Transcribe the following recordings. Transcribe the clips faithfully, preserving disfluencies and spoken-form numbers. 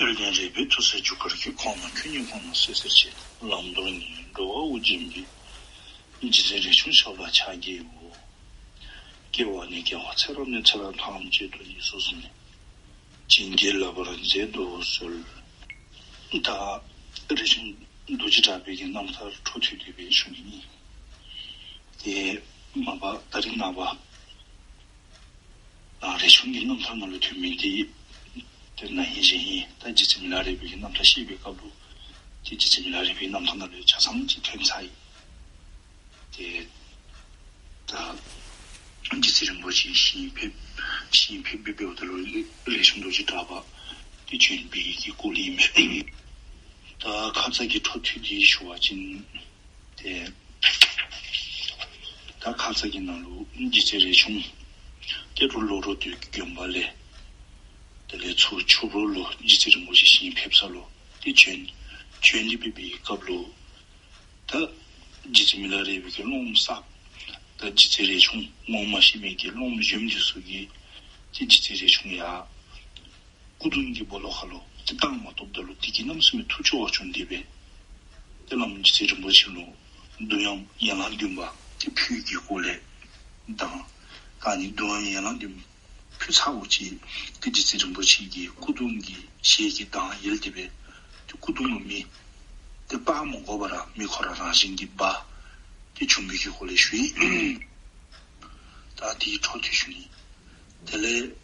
བློ་ལྡན་རས་པའི་ཐུགས་སྲས་རྒྱུ་སྐར་གྱི། གོང་མ་ཁྱོད་ཉིད་གོང་མ་སྲས་ཟེར་བྱས། ལམ་མདོར་ནི་འགྲོ་བ་དབུགས་འབྱིན་པའི། རྗེ་བཙུན་རས་ཆུང་ཞབས་ལ་ཕྱག་བགྱིའོ། སྐྱེ་བ་ནས་སྐྱེ་བ་ཚེ་རབས་ནས་ཚེ་རབས་ཐམས་ཅད་དུ་ཡིད་སུ་བཟུང་ནས་བྱིན་གྱིས་བརླབ་པར་མཛད་དུ་གསོལ། ད་རས་ཆུང་རྡོ་རྗེ་གྲགས་པའི་གི་རྣམ་ཐར་འཕྲོ་མཐུད་དེ་སྦེ་ཞུ་ནི་ཨིན། ཏེ་མ་པ་ད་རིས་ནངས་པ་ཨ་རས་ཆུང་གི་རྣམ་ཐར་ནང་ལུ་ཐོན་མི་འདི་ཏེ་ན་ཧིང་གཞེས་ཧིང་ད་རྗེ་བཙུན་མི་ལ་རས་པའི་གི་རྣམ་ཐར་བཤད་པའི་སྐབས་ལུ་ཏེ་རྗེ་བཙུན་མི་ལ་རས་པའི་རྣམ་ཐར་ནང་ལུ་ཆ་ཚང་ཅིག་ཐོན་ཚར་ཡི། ཏེ་ད་རྗེ་བཙུན་རིན་པོ་ཆེ་ཞིང་ཕེབས་ཞིང་ཕེབས་པའི་འབདཝ་ད་ལུ་རས་ཆུང་རྡོ་རྗེ་གྲགས་པ་ཏེ་བྱོན་པའི་གི་སྐོར་ལས་ཨིན་མས། ད་ཁ་ཙ་གི་འཕྲོ་མཐུད་དེ་ཞུ་བ་ཅིན་ཏེ་ད་ཁ་ཙ་གི་ནང་ལུ་རྗེ་བཙུན་རས་ཆུང་ཏེ་རུ་ལོ་རུ་སྟོད་ཀྱི་དགོན་པ་ལས་དེ་ལས་ཚུར་ཆུ་བོ་ལུ་རྗེ་བཙུན་རིན་པོ་ཆེ་ཞིང་ཕེབས་ས་ལུ་ཏེ་བྱོན་བྱོན་ཏེ་འབད་བའི་སྐབས་ལུ་ད་རྗེ་བཙུན་མི་ལ་རས་པའི་གི་སློབ་མ་གསརཔ་ད་རྗེ་བཙུན་རས་ཆུང་ངོ་མ་ཤེས་མི་གི་སློབ་མ་གཞོནམ་འདི་ཚུ་གིས་ཏེ་རྗེ་བཙུན་རས་ཆུང་ཡར་སྐུ་གདུང་གི་སྦོ་ལོགས་ཁ་ལུ་ཏེ་བཏང་མ་བཏུབ་ད་ལུ་དེ་གིས་གནམ་མེད་ས་མེད་ཐུགས་སྐྱོ་བ་བྱུང་སྟེ་སྦེ་ཏེ་བླམ་རྗེ་བཙུན་རིན་པོ་ཆེ་ལུ་བདུད་དབྱངས་ཡན་ལག་བདུན་པ་ཏེ་ཕུལ་གྱི་སྐོར་ལས་དང་ད་ནི་བདུད་དབྱངས་ཡན་ལག་བདུན་པ་ཕུལ་ཚརཝ་ཅིག་ཏེ་རྗེ་བཙུན་རིན་པོ་ཆེ་གིས་སྐུ་གདུང་གི་ཞལ་གྱི་མདངས་ཡལ་ཏེ་སྦེ་ཏེ་སྐུ་གདུང་ལུ་མེ་ཏེ་སྤར་མ་དགོ་པར་མེ་ཁོ་ར་རང་བཞིན་གྱིས་འབར་ཏེ་བྱུང་བའི་གི་སྐོར་ལས་ཞུ་ཡི། ད་དེའི་འཕྲོ་མཐུད་ཞུ་ནི། དེ་ལས་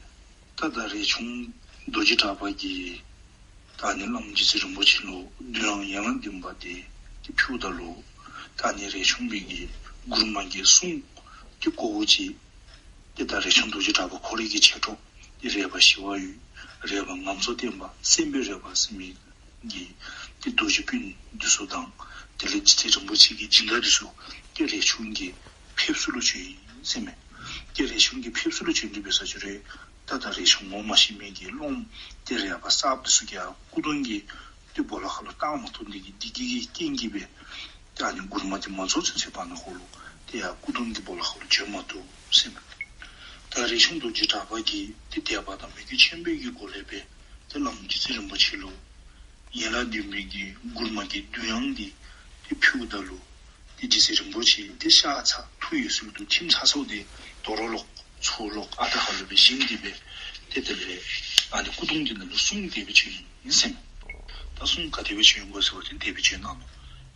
ད་ད་རས་ཆུང་རྡོ་རྗེ་གྲགས་པ་གིས་ད་ནི་བླམ་རྗེ་བཙུན་རིན་པོ་ཆེ་ལུ་བདུད་དབྱངས་ཡན་ལག་བདུན་པ་དེ་ཏེ་ཕུལཝ་ད་ལུ་ད་ནི་རས་ཆུང་པའི་གི་མགུར་མ་གི་གསུང་ཏེ་གོཝ་ཅིག་ཏེ་ད་རས་ཆུང་རྡོ་རྗེ་གྲགས་པ་ཁོ་རའི་གི་མཆེད་གྲོགས་ཏེ་རས་པ་ཞི་བ་འོད་རས་པ་ངམ་མཚོ་བསྟན་པ་སེམས་དཔའི་རས་པ་ཟེར་མི་གི་ཏེ་རྡོ་རྗེ་སྤུན་འདི་ཚུ་དང་དེ་ལས་རྗེ་བཙུན་རིན་པོ་ཆེ་གི་སྦྱིན་བདག་འདི་ཚུ་ཏེ་རས་ཆུང་གི་ཕེབས་བསུ་ལུ་བྱོན་ཡི་ཟེར་མས། ཏེ་རས་ཆུང་གི་ཕེབས་བསུ་ལུ་བྱོན་ཏེ་འབད་ས་ཅིག་རུང་ད་ད་རས་ཆུང་ངོ་མ་ཤེས་མི་གི་སློབ་མ་ཏེ་རས་པ་གསརཔ་འདི་ཚུ་གིས་སྐུ་གདུང་གི་ཏེ་སྦོ་ལོགས་ཁ་ལུ་བཏང་མ་བཏུབ་ནི་གི་དེ་གི་རྐྱེན་གྱིས་སྦེ་ཏེ་ཨ་ནི་མགུར་མ་དེ་མ་རྫོགས་ཚུན་ཚོད་བར་ན་ཁོ་ལུ་ཏེ་ཡར་སྐུ་གདུང་གི་སྦོ་ལོགས་ཁ་ལུ་བྱོན་མ་བཏུབ་ཟེར་མས། ད་རས་ཆུང་རྡོ་རྗེ་གྲགས་པ་གིས་ཏེ་དད་པ་དང་མོས་གུས་ཆེན་པོའི་གི་སྒོ་ལས་སྦེ་ཏེ་བླམ་རྗེ་བཙུན་རིན་པོ་ཆེ་ལུ་ཡན་ལག་བདུན་པའི་གི་མགུར་མ་གི་བདུད་དབྱངས་འདི་ཏེ་ཕུལཝ་ད་ལུ་ཏེ་རྗེ་བཙུན་རིན་པོ་ཆེ་ཏེ་ཤ་ཚ་ཐུགས་འོད་གསལ་དུ་ཐིམ་ཚར་སོང་སྟེ་དོ་རུང་ལོག་ཚུར་ལོག་ཨ་རྟག་ཁ་ལུ་སྦེ་བཞེངས་ཏེ་སྦེ་ཏེ་དེ་ལས་ཨ་ནི་སྐུ་གདུང་འདི་ནང་ལུ་གསུང་དེ་སྦེ་བྱོན་ཡི་ཟེར་མས། ད་གསུང་ག་དེ་སྦེ་བྱོན་དགོ་ཟེར་བ་ཅིན་དེ་སྦེ་བྱོན་གནང་ནུག།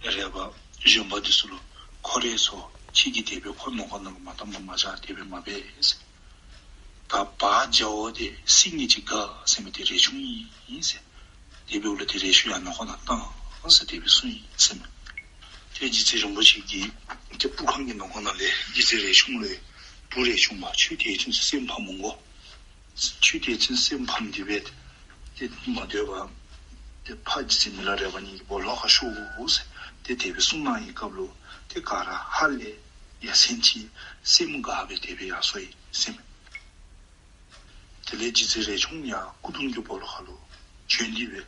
རས་པ་གཞོན་པ་འདི་ཚུ་ལུ་ཁོ་རས་སོ་ཁྱེད་ཀྱིས་དེ་སྦེ་ཁོ་ནང་ཁོག་ནང་ལུ་མ་བཏང་པར་མ་བཞག་དེ་སྦེ་མ་འབད་ཟེར། ད་བ་རྒྱ་བོ་དེ་སིང་གེ་ཅིག་དགའ་ཟེར་མི་དེ་རས་ཆུང་ཨིན་ཟེར། དེ་འབདཝ་ལས་དེ་རས་ཆུང་ཡར་ནང་ཁོག་ནང་བཏང་ཟེར་དེ་སྦེ་གསུངས་ཡི་ཟེར་མས། ཏེ་རྗེ་བཙུན་རིན་པོ་ཆེ་གིས་ཏེ་སྤུར་ཁང་གི་ནང་ཁོག་ནང་ལས་རྗེ་བཙུན་རས་ཆུང་ལུ་བུ་རས་ཆུང་མ་ཁྱོད་དེ་ཚུན་སེམས་ཕམ་མི་དགོ། ཁྱོད་དེ་ཚུན་སེམས་ཕམ་སྟེ་སྦེ་ཏེ་མ་སྡོད་པར་ཏེ་ཕར་རྗེ་བཙུན་མི་ལ་རས་པ་གཉིས་ཀྱི་སྦོ་ལོགས་ཁར་ཤོག་ཟེར་ཏེ་དེ་སྦེ་གསུངས་གནང་བའི་སྐབས་ལུ་ཏེ་ག་ར་ཧ་ལས་ཡ་མཚན་ཆེ་སེམས་དགའ་སྦེ་དེ་སྦེ་ཡར་སོང་ཡི་ཟེར་མས། དེ་ལས་རྗེ་བཙུན་རས་ཆུང་ཡང་སྐུ་གདུང་གི་སྦོ་ལོགས་ཁ་ལུ་བྱོན་ཏེ་སྦེ་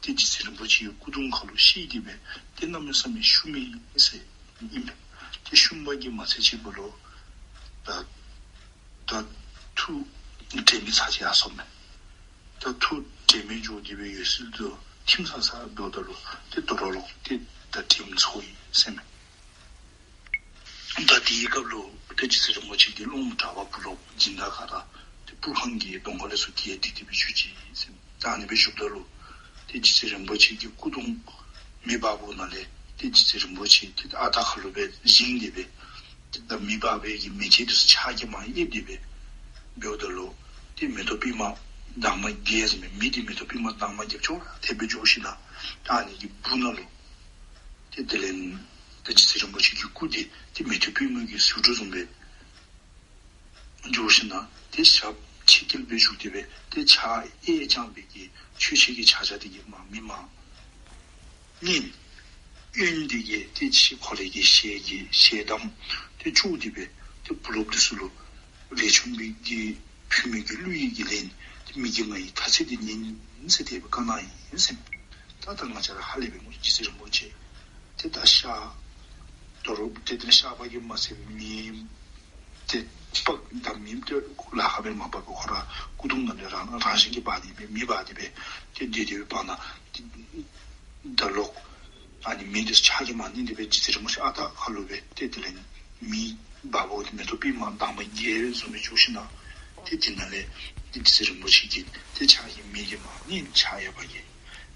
ཏེ་རྗེ་བཙུན་རིན་པོ་ཆེ་གི་སྐུ་གདུང་ཁ་ལུ་གཤེགས་ཏེ་སྦེ་ཏེ་གནམ་མེད་ས་མེད་བཤུམས་མི་ཟེར་ཨིན་པས། ཏེ་བཤུམས་པ་གིས་མ་ཚད་ཅིག་སྦོ་ལོགས་ད་ད་ཐུགས་དྲན་མེད་ཚར་ཅིག་ཡར་སོངམ་མས། ད་ཐུགས་དྲན་མེད་འགྱོ་སྟེ་སྦེ་འོད་གསལ་དུ་ཐིམ་ཚར་ཚརཝ་ད་ལུ་ཏེ་དོ་རུང་ལོག་ཏེ་ད་དྲན་ཚོར་ཡི་ཟེར་མས། ད་དེའི་སྐབས་ལུ་ཏེ་རྗེ་བཙུན་རིན་པོ་ཆེ་གི་སློབ་མ་གྲྭ་པ་བུ་སློབ་སྦྱིན་བདག་ག་ར་ཏེ་སྤུར་ཁང་གི་གདོང་ཁ་ལས་ཚུར་བརྒལ་ཏེ་དེ་སྦེ་བཞུགས་ཅི་ཟེར་མས། ད་ཨ་ནི་སྦེ་བཞུགསཔ་ད་ལུ་ཏེ་རྗེ་བཙུན་རིན་པོ་ཆེ་གི་སྐུ་གདུང་མེ་འབར་བུ་ནང་ལས་ཏེ་རྗེ་བཙུན་རིན་པོ་ཆེ་ཏེ་ཨ་རྟག་ཁ་ལུ་སྦེ་བཞེངས་ཏེ་སྦེ་ཏེ་ད་མེ་འབར་བའི་གི་མེ་ལྕེ་འདི་ཚུ་ཕྱག་གིས་མར་གཡསཔ་སྟེ་སྦེ་འབདཝ་ད་ལུ་ཏེ་མེ་ཏོག་པདྨ་འདབ་མ་བརྒྱད་ཟེར་མི་མེ་འདི་མེ་ཏོག་པདྨ་འདབ་མ་བརྒྱད་ཅོག་ར་འཐདཔ་སྦེ་འགྱོ་ཞིནམ་ད་ཨ་ནི་གི་སྦུག་ན་ལུ་ཏེ་དེ་ལས་ད་རྗེ་བཙུན་རིན་པོ་ཆེ་གི་སྐུ་འདི་ཏེ་མེ་ཏོག་པདྨ་གི་ཟེའུ་འབྲུ་བཟུམ་སྦེ་འགྱོ་ཞིནམ་ད་ཏེ་ཞབས་ཕྱི་བསྐྱེད་སྦེ་བཞུགས་ཏེ་སྦེ་ཏེ་ཕྱག་གཡས་བརྐྱངས་པའི་གི་ཆོས་འཆད་ཀྱི་ཕྱག་རྒྱ་འདི་གིས་མར་མི་མར་མནན། གཡོན་འདི་གིས་ཏེ་ཕྱི་ཁོ་རའི་གི་ཞལ་གྱི་ཞལ་གདམས་ཏེ་བཅུག་སྟེ་སྦེ་ཏེ་བུ་སློབ་འདི་ཚུ་ལུ་རས་ཆུང་པའི་གི་ཕུལ་མི་གི་གླུ་ཡི་གི་ལན་ཏེ་མི་གིས་ང་ཡི་མཐའ་ཚད་འདི་ཉན་ཟེར་དེ་སྦེ་བཀའ་གནང་ཡི་ཟེར་མས། ད་ད་ང་བཅས་ར་ཧ་ལས་པའི་ངོ་རྗེ་བཙུན་རིན་པོ་ཆེ་ཏེ་ད་ཤར་དོ་རུང་ཏེ་ད་ཤར་པ་གིས་མ་ཚད་མི་ཏེ་ སྤགས་དང་མེ་དེ་ལ་ཁ་སྦེ་མ་འབག་པར་ཁོ་ར་སྐུ་གདུང་ནང་ལས་རང་རང་བཞིན་གྱིས་འབག་སྟེ་སྦེ་མེ་འབག་སྟེ་སྦེ་ཏེ་སྡོད་སྡོད་པའི་བར་ན་ཏེ་ད་ལོག་ཨ་ནི་མེ་དེ་ཕྱག་གིས་མར་མནན་ཏེ་སྦེ་རྗེ་བཙུན་རིན་པོ་ཆེ་ཨ་རྟག་ཁ་ལུ་སྦེ་ཏེ་དེ་ལས་མེ་འབག་འབགཔ་དེ་མེ་ཏོག་པདྨ་འདབ་མ་བརྒྱད་བཟུམ་སྦེ་བྱུང་ཞིནམ་ཏེ་དེ་ནང་ལས་ཏེ་རྗེ་བཙུན་རིན་པོ་ཆེ་གིས་ཏེ་ཕྱག་གིས་མེ་དེ་མར་མནན། ཕྱག་གཡས་པ་གིས་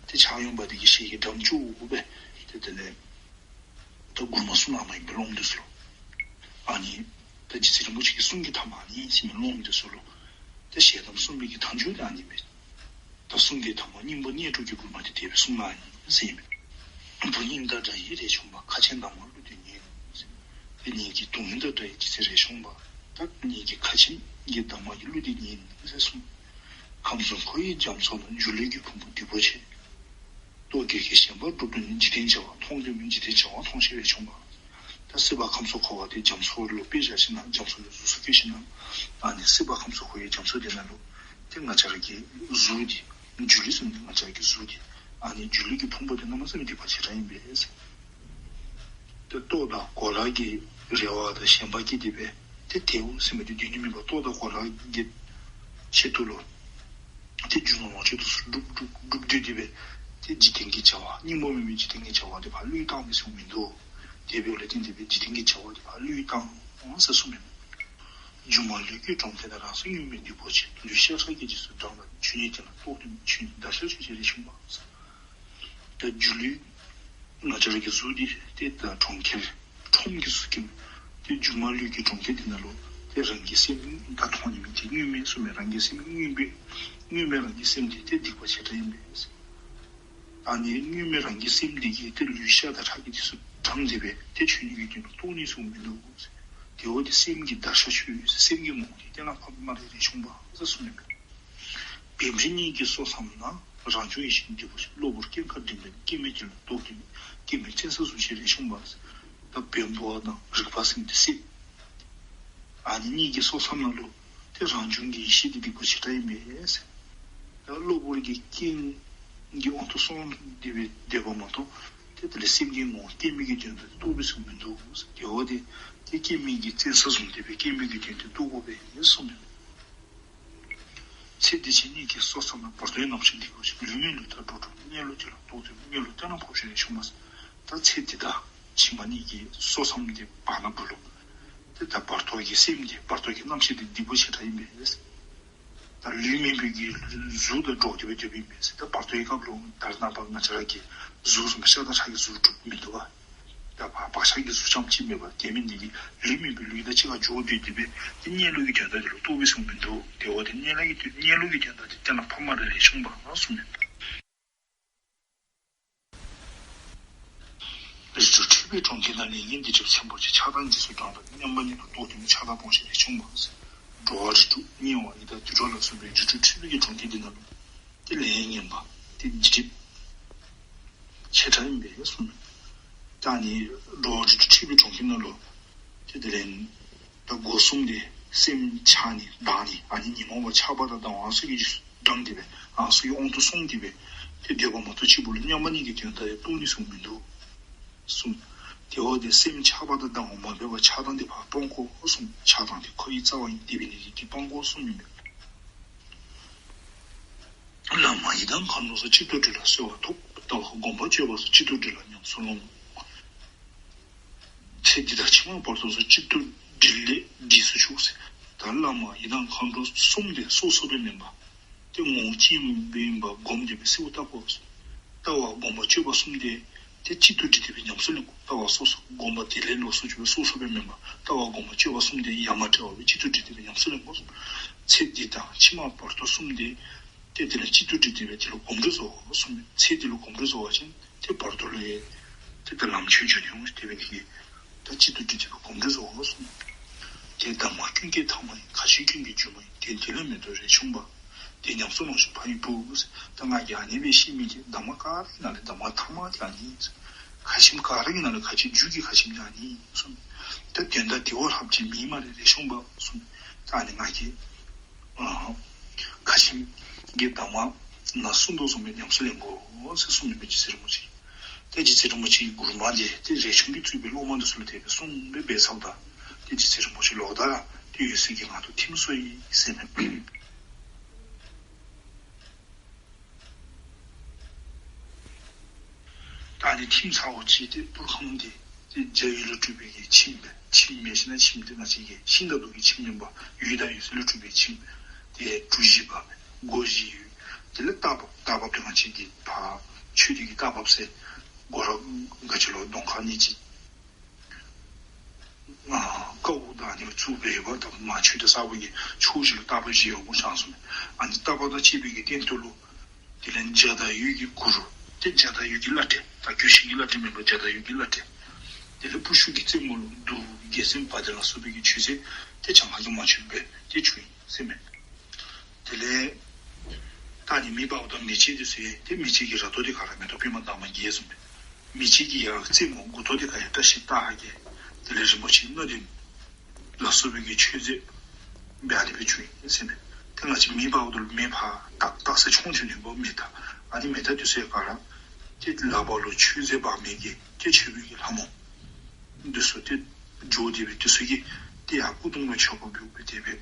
ཏེ་ཕྱག་གཡོན་པ་དེ་གིས་ཞལ་གྱི་འགྲམ་བཅུག་སྦེ་ཏེ་དེ་ལས་ད་མགུར་མ་གསུངམ་ཨིན་པས་སློབ་མ་དེ་ཚུ་ལུ། ཨ་ནི་ད་རྗེ་བཙུན་རིན་པོ་ཆེ་གི་གསུང་གི་ཐ་མ་ཨ་ནི་ཟེར་མས་སློབ་མ་དེ་ཚུ་ལུ། ད་ཞལ་གདམས་གསུངས་པའི་གི་མཐའ་མཇུག་དེ་ཨ་ནི་མས། ད་གསུང་གི་ཐ་མ་སྙིང་པོ་གནས་དྲུག་གི་མགུར་མ་དེ་དེ་སྦེ་གསུངམ་ཨ་ནི་ཟེར་མས། བུ་སྙིང་དང་འདྲ་བའི་རས་ཆུང་པ། ཁ་ཆེམས་འདབ་མ་གླུ་འདི་ཉན། ཨེ་ངེ་གི་དོན་དང་འདྲ་བའི་རྗེ་བཙུན་རས་ཆུང་པ། ད་ངེ་གི་ཁ་ཆེམས་ཀྱི་འདབ་མ་གི་གླུ་འདི་ཉན་ཟེར་གསུངས། ཁམས་གསུམ་འཁོར་བའི་རྒྱ་མཚོ་ན། སྒྱུ་ལུས་ཀྱི་ཕུང་པོ་སྡུག་པོ་ཆེ། རྟོག་གེ་གི་ཞེན་པ་སྒྲུབ་དོན་ནི། འཇིག་རྟེན་བྱ་བ་མཐོང་དོན་མིན། འཇིག་རྟེན་བྱ་བ་མཐོང་ཤེས་རས་ཆུང་པ། ད་སྲིད་པ་ཁམས་གསུམ་འཁོར་བ་འདི་རྒྱ་མཚོ་ལུ་དཔེ་བཞག་ཞིནམ་རྒྱ་མཚོ་ལུ་གཟུགས་སུ་བཀོད་ཞིནམ་ཨ་ནི་སྲིད་པ་ཁམས་གསུམ་འཁོར་བའི་རྒྱ་མཚོ་འདི་ནང་ལུ་ཏེ་ང་བཅས་ར་གི་གཟུགས་འདི་སྒྱུ་ལུས་ཟེར་མི་ང་བཅས་ར་གི་གཟུགས་འདི་ཨ་ནི་སྒྱུ་ལུས་ཀྱི་ཕུང་པོ་འདི་གནམ་མེད་ས་མེད་སྡུག་པ་ཆེ་དྲགས་ཨིན་པས་ཟེར། ཏེ་རྟོག་དང་གོ་ལ་གི་རེ་བ་དང་ཞེན་པ་སྐྱེས་ཏེ་སྦེ་ཏེ་དེའུ་ཟེར་མི་འདི་སྡོད་ནི་མེད་པར་རྟོག་དང་གོ་ལ་གི་ཆེད་དུ་ལུ་ཏེ་རྒྱུ་ནོར་ལོངས་སྤྱོད་དེ་ཚུ་སྒྲུབ་སྒྲུབ་སྒྲུབ་སྡོད་དེ་སྦེ་ཏེ་འཇིག་རྟེན་གྱི་བྱ་བ་སྙིང་པོ་མེན་པའི་འཇིག་རྟེན་གྱི་བྱ་བ་དེ་ཕར་བློས་བཏང་མི་ཚུགས་མི་འདུག། དེ་འབདཝ་ལས་བརྟེན་ཏེ་སྦེ་འཇིག་རྟེན་གྱི་བྱ་བ་དེ་ཕར་བློས་བཏང་འོང་ཟེར་གསུངས་མས། སྒྱུ་མ་ལུས་ཀྱི་གྲོང་ཁྱེར་ན། རང་སེམས་མྱོས་པས་སྡུག་པོ་ཆེ། ལུས་ཤ་ཁྲག་གི་རྗེས་སུ་འབྲངས་ལ། ཆོས་ཉིད་དེ་ལ་རྟོགས་དོན་མིན། ཆོས་ཉིད་བདག་ཤར་ཆོས་ཅན། རས་ཆུང་པ། ད་སྒྱུ་ལུས་ང་བཅས་ར་གི་གཟུགས་འདི་ཏེ་ད་གྲོང་ཁྱེར་ཁྲོམ་གྱི་གཟུགས་ཀྱིས་ཏེ་སྒྱུ་མ་ལུས་ཀྱི་གྲོང་ཁྱེར་འདི་ནང་ལུ་ཏེ་རང་གི་སེམས་ད་མཐོང་ནི་མེད། ཏེ་མྱོས་མས་གསུངས་མས། རང་གི་སེམས་མྱོས་པས་མྱོས་པས་རང་གི་སེམས་འདི་ཏེ་སྡིག་པ་ཆེ་དྲགས་ཨིན་པས། ཨ་ནི་མྱོས་མས་རང་གི་སེམས་འདི་གིས་ཏེ་ལུས་ཤ་དང་ཁྲག་གི་རྗེས་སུ་འབྲངས་ཏེ་སྦེ་ཏེ་ཆོས་ཉིད་ཀྱི་དོན་ལུ་རྟོགས་ནི་ཚུགས་མི་འདུག། དེ་འོ་དེ་སེམས་ཀྱི་བདག་ཤར་ཆོས་ཅན། སེམས་ཀྱི་ངོ་བོ་དེ་གཏན་ལ་ཕབ་མ་རེད་རས་ཆུང་པ་ཟེར་གསུངས་མས། བེམ་རིག་གཉིད་ཀྱི་སོ་མཚམས་ན། རང་བྱུང་ཡེ་ཤེས་སྡུག་པོ་ཆེ། གློ་བུར་སྐྱེ་འགག་འདྲེན་པས་ནི། སྐྱེ་མེད་དེ་ལ་རྟོགས་དོན་མིན། སྐྱེ་མེད་བཙན་ས་བཟུང་བྱེད་རས་ཆུང་པ། ད་བེམ་པོ་དང་རིག་པ་ཟེར་མི་འདི་སེམས་ཨ་ནི་གཉིས་ཀྱི་སོ་མཚམས་ནང་ལུ་ཏེ་རང་བྱུང་གི་ཡེ་ཤེས་འདི་སྡུག་པོ་ཆེ་དྲགས་ཨིན་པས། ད་གློ་བུར་གྱི་རྐྱེན་གྱི་དབང་དུ་སོང་སྟེ་སྦེ་སྡོདཔ་མ་གཏོགས་ཏེ་དེ་ལས་སེམས་ཀྱི་ངོ་བོ་སྐྱེ་མེད་ཀྱི་དོན་དག་རྟོགས་པའི་ཚུལ་མིན་འདུག། དེ་འོ་དེ་ཏེ་སྐྱེ་མེད་ཀྱི་བཙན་ས་བཟུང་སྟེ་སྦེ་སྐྱེ་མེད་ཀྱི་དོན་དེ་རྟོགས་དགོ་པས་གསུངས་མས། ཚེ་འདི་ཕྱི་གཉིས་ཀྱི་སོ་མཚམས་ན། བར་དོའི་རྣམ་ཤེས་སྡུག་པོ་ཆེ། ལུས་མེད་ལུས་དང་འགྲོགས་འགྲོགས་ན། གནས་ལུགས་དེ་ལ་རྟོགས་དོན་མིན། གནས་ལུགས་གཏན་ལ་ཕབ་ཤེས་རས་ཆུང་པ། ད་ཚེ་འདི་དང་ཕྱི་མ་གཉིས་ཀྱི་སོ་མཚམས་འདི་བར་ན་བུ་ལུ་ཏེ་ད་བར་དོ་གི་སེམས་འདི་བར་དོ་གི་རྣམ་ཤེས་འདི་སྡུག་པོ་ཆེ་དྲགས་ཨིན་པས། ད་ལུས་མེད་པའི་གི་གཟུགས་དང་འགྲོགས་ཏེ་སྦེ་སྡོདཔ་ཨིན་པས། ད་བར་དོའི་སྐབས་ལུ་ད་རེས་ནངས་པ་ང་བཅས་ར་གི་གཟུགས་བཟུམ་ཤ་དང་ཁྲག་གི་གཟུགས་གྲུབ་མི་འདུག་པ། ད་བག་བག་ཆགས་ཀྱི་གཟུགས་རྐྱངམ་གཅིག་མེད་པ་དེ་མིན་འདི་གིས་ལུས་མེད་པའི་ལུས་དང་གཅིག་ཁར་འགྱོ་སྡོད་དེ་སྦེ་ཏེ་གནས་ལུགས་ཀྱི་དོན་དག་དེ་ལུ་རྟོགས་པའི་ཚུལ་མིན་འདུག། དེ་འོ་དེ་གནས་ལུགས་ཀྱི་དོན་གནས་ལུགས་ཀྱི་དོན་དག་དེ་གཏན་ལ་ཕབ་མ་རེད་རས་ཆུང་པ་གསུངས་མས། རིགས་དྲུག་འཁྲུལ་པའི་གྲོང་ཁྱེར་ན། ལས་ངན་སྡིག་སྒྲིབ་ཚོན་པོ་ཆེ། ཆགས་སྡང་རྗེས་སུ་འབྲངས་ལ། མཉམ་པ་ཉིད་ལ་རྟོགས་དོན་མིན། ཆགས་སྡང་སྤོང་ཤེས་རས་ཆུང་པ་ཟེར། འགྲོ་བ་རིགས་དྲུག་དམྱལ་བ་ཡི་དྭགས་དུད་འགྲོ་ལ་སོགས་པའི་རིགས་དྲུག་འཁྲུལ་པའི་གི་གྲོང་ཁྱེར་འདི་ནང་ལུ་ཏེ་ལས་ངན་པ་ཏེ་སྡིག་སྒྲིབ་ཆེ་དྲགས་ཨིན་པས་གསུངས་མས། ད་ནི་འགྲོ་བ་རིགས་དྲུག་འཁྲུལ་པའི་གྲོང་ཁྱེར་ནང་ལུ་ཏེ་དེ་ལས་ད་སྒོ་གསུམ་འདི་སེམས་ཆགས་ནི་སྡང་ནི་ཨ་ནི་ཉོན་མོངས་པ་ཆགས་པ་དང་སྡང་བ་ཨ་ནི་ཚུ་གིས་འགྲངས་ཏེ་སྦེ་ཨ་ནི་ཚུ་གི་དབང་དུ་སོང་སྟེ་སྦེ་ཏེ་སྡོདཔ་མ་གཏོགས་གཅིག་པུ་ལུ་མཉམ་པ་ཉིད་ཀྱི་དོན་དག་ཡང་རྟོགས་ནི་ཚུ་མིན་འདུག་གསུངས། དེ་འོ་དེ་སེམས་ཆགས་པ་དང་སྡང་བ་མ་འབད་བར་ཆགས་སྡང་དེ་ཕར་སྤང་དགོ་གསུངས། ཆགས་སྡང་དེ་འཁོར་བའི་རྩ་བ་ཡིན། དེ་འབད་ནི་དེ་གིས་སྤང་དགོ་གསུངས་མས། བླ་མ་ཡི་དམ་མཁའ་འགྲོ་སོགས། གཅིག་ཏུ་དྲིལ་ལ་གསོལ་བ་ཐོབ། ལྟ་བ་སྒོམ་པ་སྤྱོད་པ་སོགས། གཅིག་ཏུ་དྲིལ་ལ་ཉམས་སུ་ལོངས། ཚེ་འདི་དང་ཕྱི་མ་བར་དོ་སོགས། གཅིག་ཏུ་དྲིལ་ལས་འདྲིས་སུ་ཆུག་ཟེར། ད་བླ་མ་ཡི་དམ་མཁའ་འགྲོ་གསུམ་དེ་སོ་སོ་སྦེ་མེན་པར་ཏེ་ངོ་བོ་གཅིག་ཨིན་པ་སྒོམ་སྟེ་སྦེ་གསོལཝ་བཏབ་དགོ། ལྟ་བ་སྒོམ་པ་སྤྱོད་པ་གསུམ་དེ་ཏེ་གཅིག་ཏུ་དྲིལ་ཏེ་སྦེ་ཉམས་སུ་ལེན་དགོ། ལྟ་བ་སོ་སོ་སྒོམ་པ་དེ་ལས་ལོགས་སུ་གྱུར་པའི་སོ་སོ་སྦེ་མེན་པར་ལྟ་བ་སྒོམ་པ་སྤྱོད་པ་གསུམ་དེ་ཡ་མ་བྲལ་བ་སྦེ་གཅིག་ཏུ་དྲིལ་ཏེ་སྦེ་ཉམས་སུ་ལེན་དགོ། ཚེ་འདི་དང་ཕྱི་མ་བར་དོ་གསུམ་དེ་ཏེ་དེ་ལས་གཅིག་ཏུ་དྲིལ་ཏེ་སྦེ་དེ་ལུ་གོམས་འདྲིས་བཟོ་དགོ་གསུངས་མས། ཚེ་འདི་ལུ་གོམས་འདྲིས་བཟོ་བ་ཅིན་ཏེ་བར་དོ་ལུ་ཡང་ཏེ་ད་ལམ་ཆོས་འབྱོན་ནི་འོང་། དེ་འབད་ནི་དེ་གིས་ད་གཅིག་ཏུ་དྲིལ་ཏེ་སྦེ་གོམས་འདྲིས་བཟོ་དགོ་གསུངས་མས། ཏེ་གདམས་ངག་ཀུན་གྱི་ཐ་མ་ཡིན། ཁ་ཆེམས་ཀུན་གྱི་རྒྱུ་མ་ཡིན། དོན་འདི་ལས་མི་ལྡོག་རས་ཆུང་པ། དེ་ཉམས་སུ་ལོངས་ཤིག་ཕ་ཡི་བུ། ད་ང་གིས་ཨ་ནི་སྦེ་བཤད་མི་གི་གདམས་ངག་ག་ར་གི་ནང་ལས་གདམས་ངག་ཐ་མ་དེ་ཨ་ནི་ཨིན། ཁ་ཆེམས་ག་ར་གི་ནང་ལས་ཁ་ཆེམས་རྒྱུད་ཀྱི་ཁ་ཆེམས་དེ་ཨ་ནི་ཨིན་གསུངས། ད་དོན་དག་དེ་བ་ལྷགཔ་ཅིག་མེད་སྨ་རེ་རས་ཆུང་པ་གསུངས། ད་ཨ་ནི་ང་གིས་ཨ་ཁ་ཆེམས་ཀྱི་གདམས་ངག་ནང་གསུངས་དོ་བཟུམ་སྦེ་ཉམས་སུ་ལེན་དགོ་ཟེར་གསུངས་མི་འབད་རྗེ་བཙུན་རིན་པོ་ཆེ། ཏེ་རྗེ་བཙུན་རིན་པོ་ཆེའི་མགུར་མ་དེ་ཏེ་རས་ཆུང་གིས་གཙོས་པའི་སློབ་མ་དེ་ཚུ་ལུ་དེ་སྦེ་གསུངས་སྦེ་འབད་ཚརཝ་ད་ཏེ་རྗེ་བཙུན་རིན་པོ་ཆེ་ལོག་ལྟ་ར་ ཏེ་འོད་གསལ་གྱི་ངང་དུ་ཐིམ་སོ་ཡི་ཟེར་མས། ད་ཨ་ནི་ཐིམ་ཚརཝ་ཅིག་ཏེ་པུར་ཁང་འདི་ཏེ་འཇའ་འོད་ལས་གྲུབ་པའི་གི་ཁྱིམ་སྦེ། ཁྱིམ་མེན་ཞིན་ན་ཁྱིམ་ཏེ་ང་བཅས་ཀྱི་ཤིང་རྟ་རྡོ་གི་ཁྱིམ་མེན་པར་འོད་དང་འོད་ཟེར་ལས་གྲུབ་པའི་ཁྱིམ་ཏེ་གྲུ་བཞི་འབག་སྦེ་སྒོ་བཞི་ཡོད། དེ་ལས་རྟ་བབས། རྟ་བབས་ཏེ་ང་བཅས་ཀྱི་ཕར་ཆོས་སྡེ་གི་རྟ་བབས་ཟེར་སྒོ་ར་ག་ཅི་ལོ་གདོང་ཁ་ནི་ཅིག་ཨ་ཀཝ་དང་ཨ་ནི་བཙུགས་སྦེ་ཡོདཔ་ད་མ་ཆོས་སྡེ་གསརཔ་གི་ཕྱོགས་བཞི་ལུ་རྟ་བབས་བཞི་ཡོདཔ་བཞག་སོང་མས། ཨ་ནི་རྟ་བབས་དང་བཅས་པའི་གི་སྟེང་དུ་ལུ་དེ་ལས་འཇའ་དང་འོད་ཀྱི་གུར་ཏེ་འཇའ་དང་འོད་ཀྱི་བླ་བྲེ་ད་གུར་ཤིང་གི་བླ་བྲེ་མེན་པར་འཇའ་དང་འོད་ཀྱི་བླ་བྲེ། དེ་ལས་པུ་ཤུ་གི་རྩེ་མོ་ལུ་གདུགས་རྒྱལ་མཚན་བ་དན་ལ་སོགས་པའི་གི་མཆོད་རྫས་ཏེ་གྱངས་ཁ་གིས་མ་ཆོདཔ་སྦེ་ཏེ་བྱུང་ཡི་ཟེར་མས། དེ་ལས་ད་ཨ་ནི་མེ་འབརཝ་དང་མེ་ལྕེ་འདི་ཚུ་ཡང་ཏེ་མེ་ལྕེ་གི་ར་ཏོ་འདི་ག་ར་མེ་ཏོག་པདྨ་འདབ་མ་བརྒྱད་བཟུམ་སྦེ། མེ་ལྕེ་གི་ཡར་རྩེ་མོ་མགུ་ཏོ་འདི་ག་ཡང་བཀྲ་ཤིས་རྟགས་བརྒྱད། དེ་ལས་རིན་པོ་ཆེ་སྣ་བདུན་ལ་སོགས་པའི་གི་མཆོད་རྫས་འབད་ཨ་ནི་སྦེ་བྱུང་ཡི་ཟེར་མས། ཏེ་ང་བཅས་མེ་འབརཝ་ད་ལུ་མེ་ཕར་ཏག་ཏག་ཟེར་མཆོང་བྱོན་ནི་འབདཝ་མེ་ད། ཨ་ནི་མེ་ད་འདི་ཚུ་ཡང་ག་ར་ཏེ་ལག་པ་ལུ་མཆོད་རྫས་འབག་མི་གི་ཏེ་མཆོད་པའི་གི་ལྷ་མོ་འདི་ཚུ་ཏེ་འགྱོ་སྟེ་སྦེ་འདི་ཚུ་གིས་ཏེ་ཡར་སྐུ་གདུང་ལུ་མཆོད་པ་འབུལ་སྦེ་དེ་སྦེ་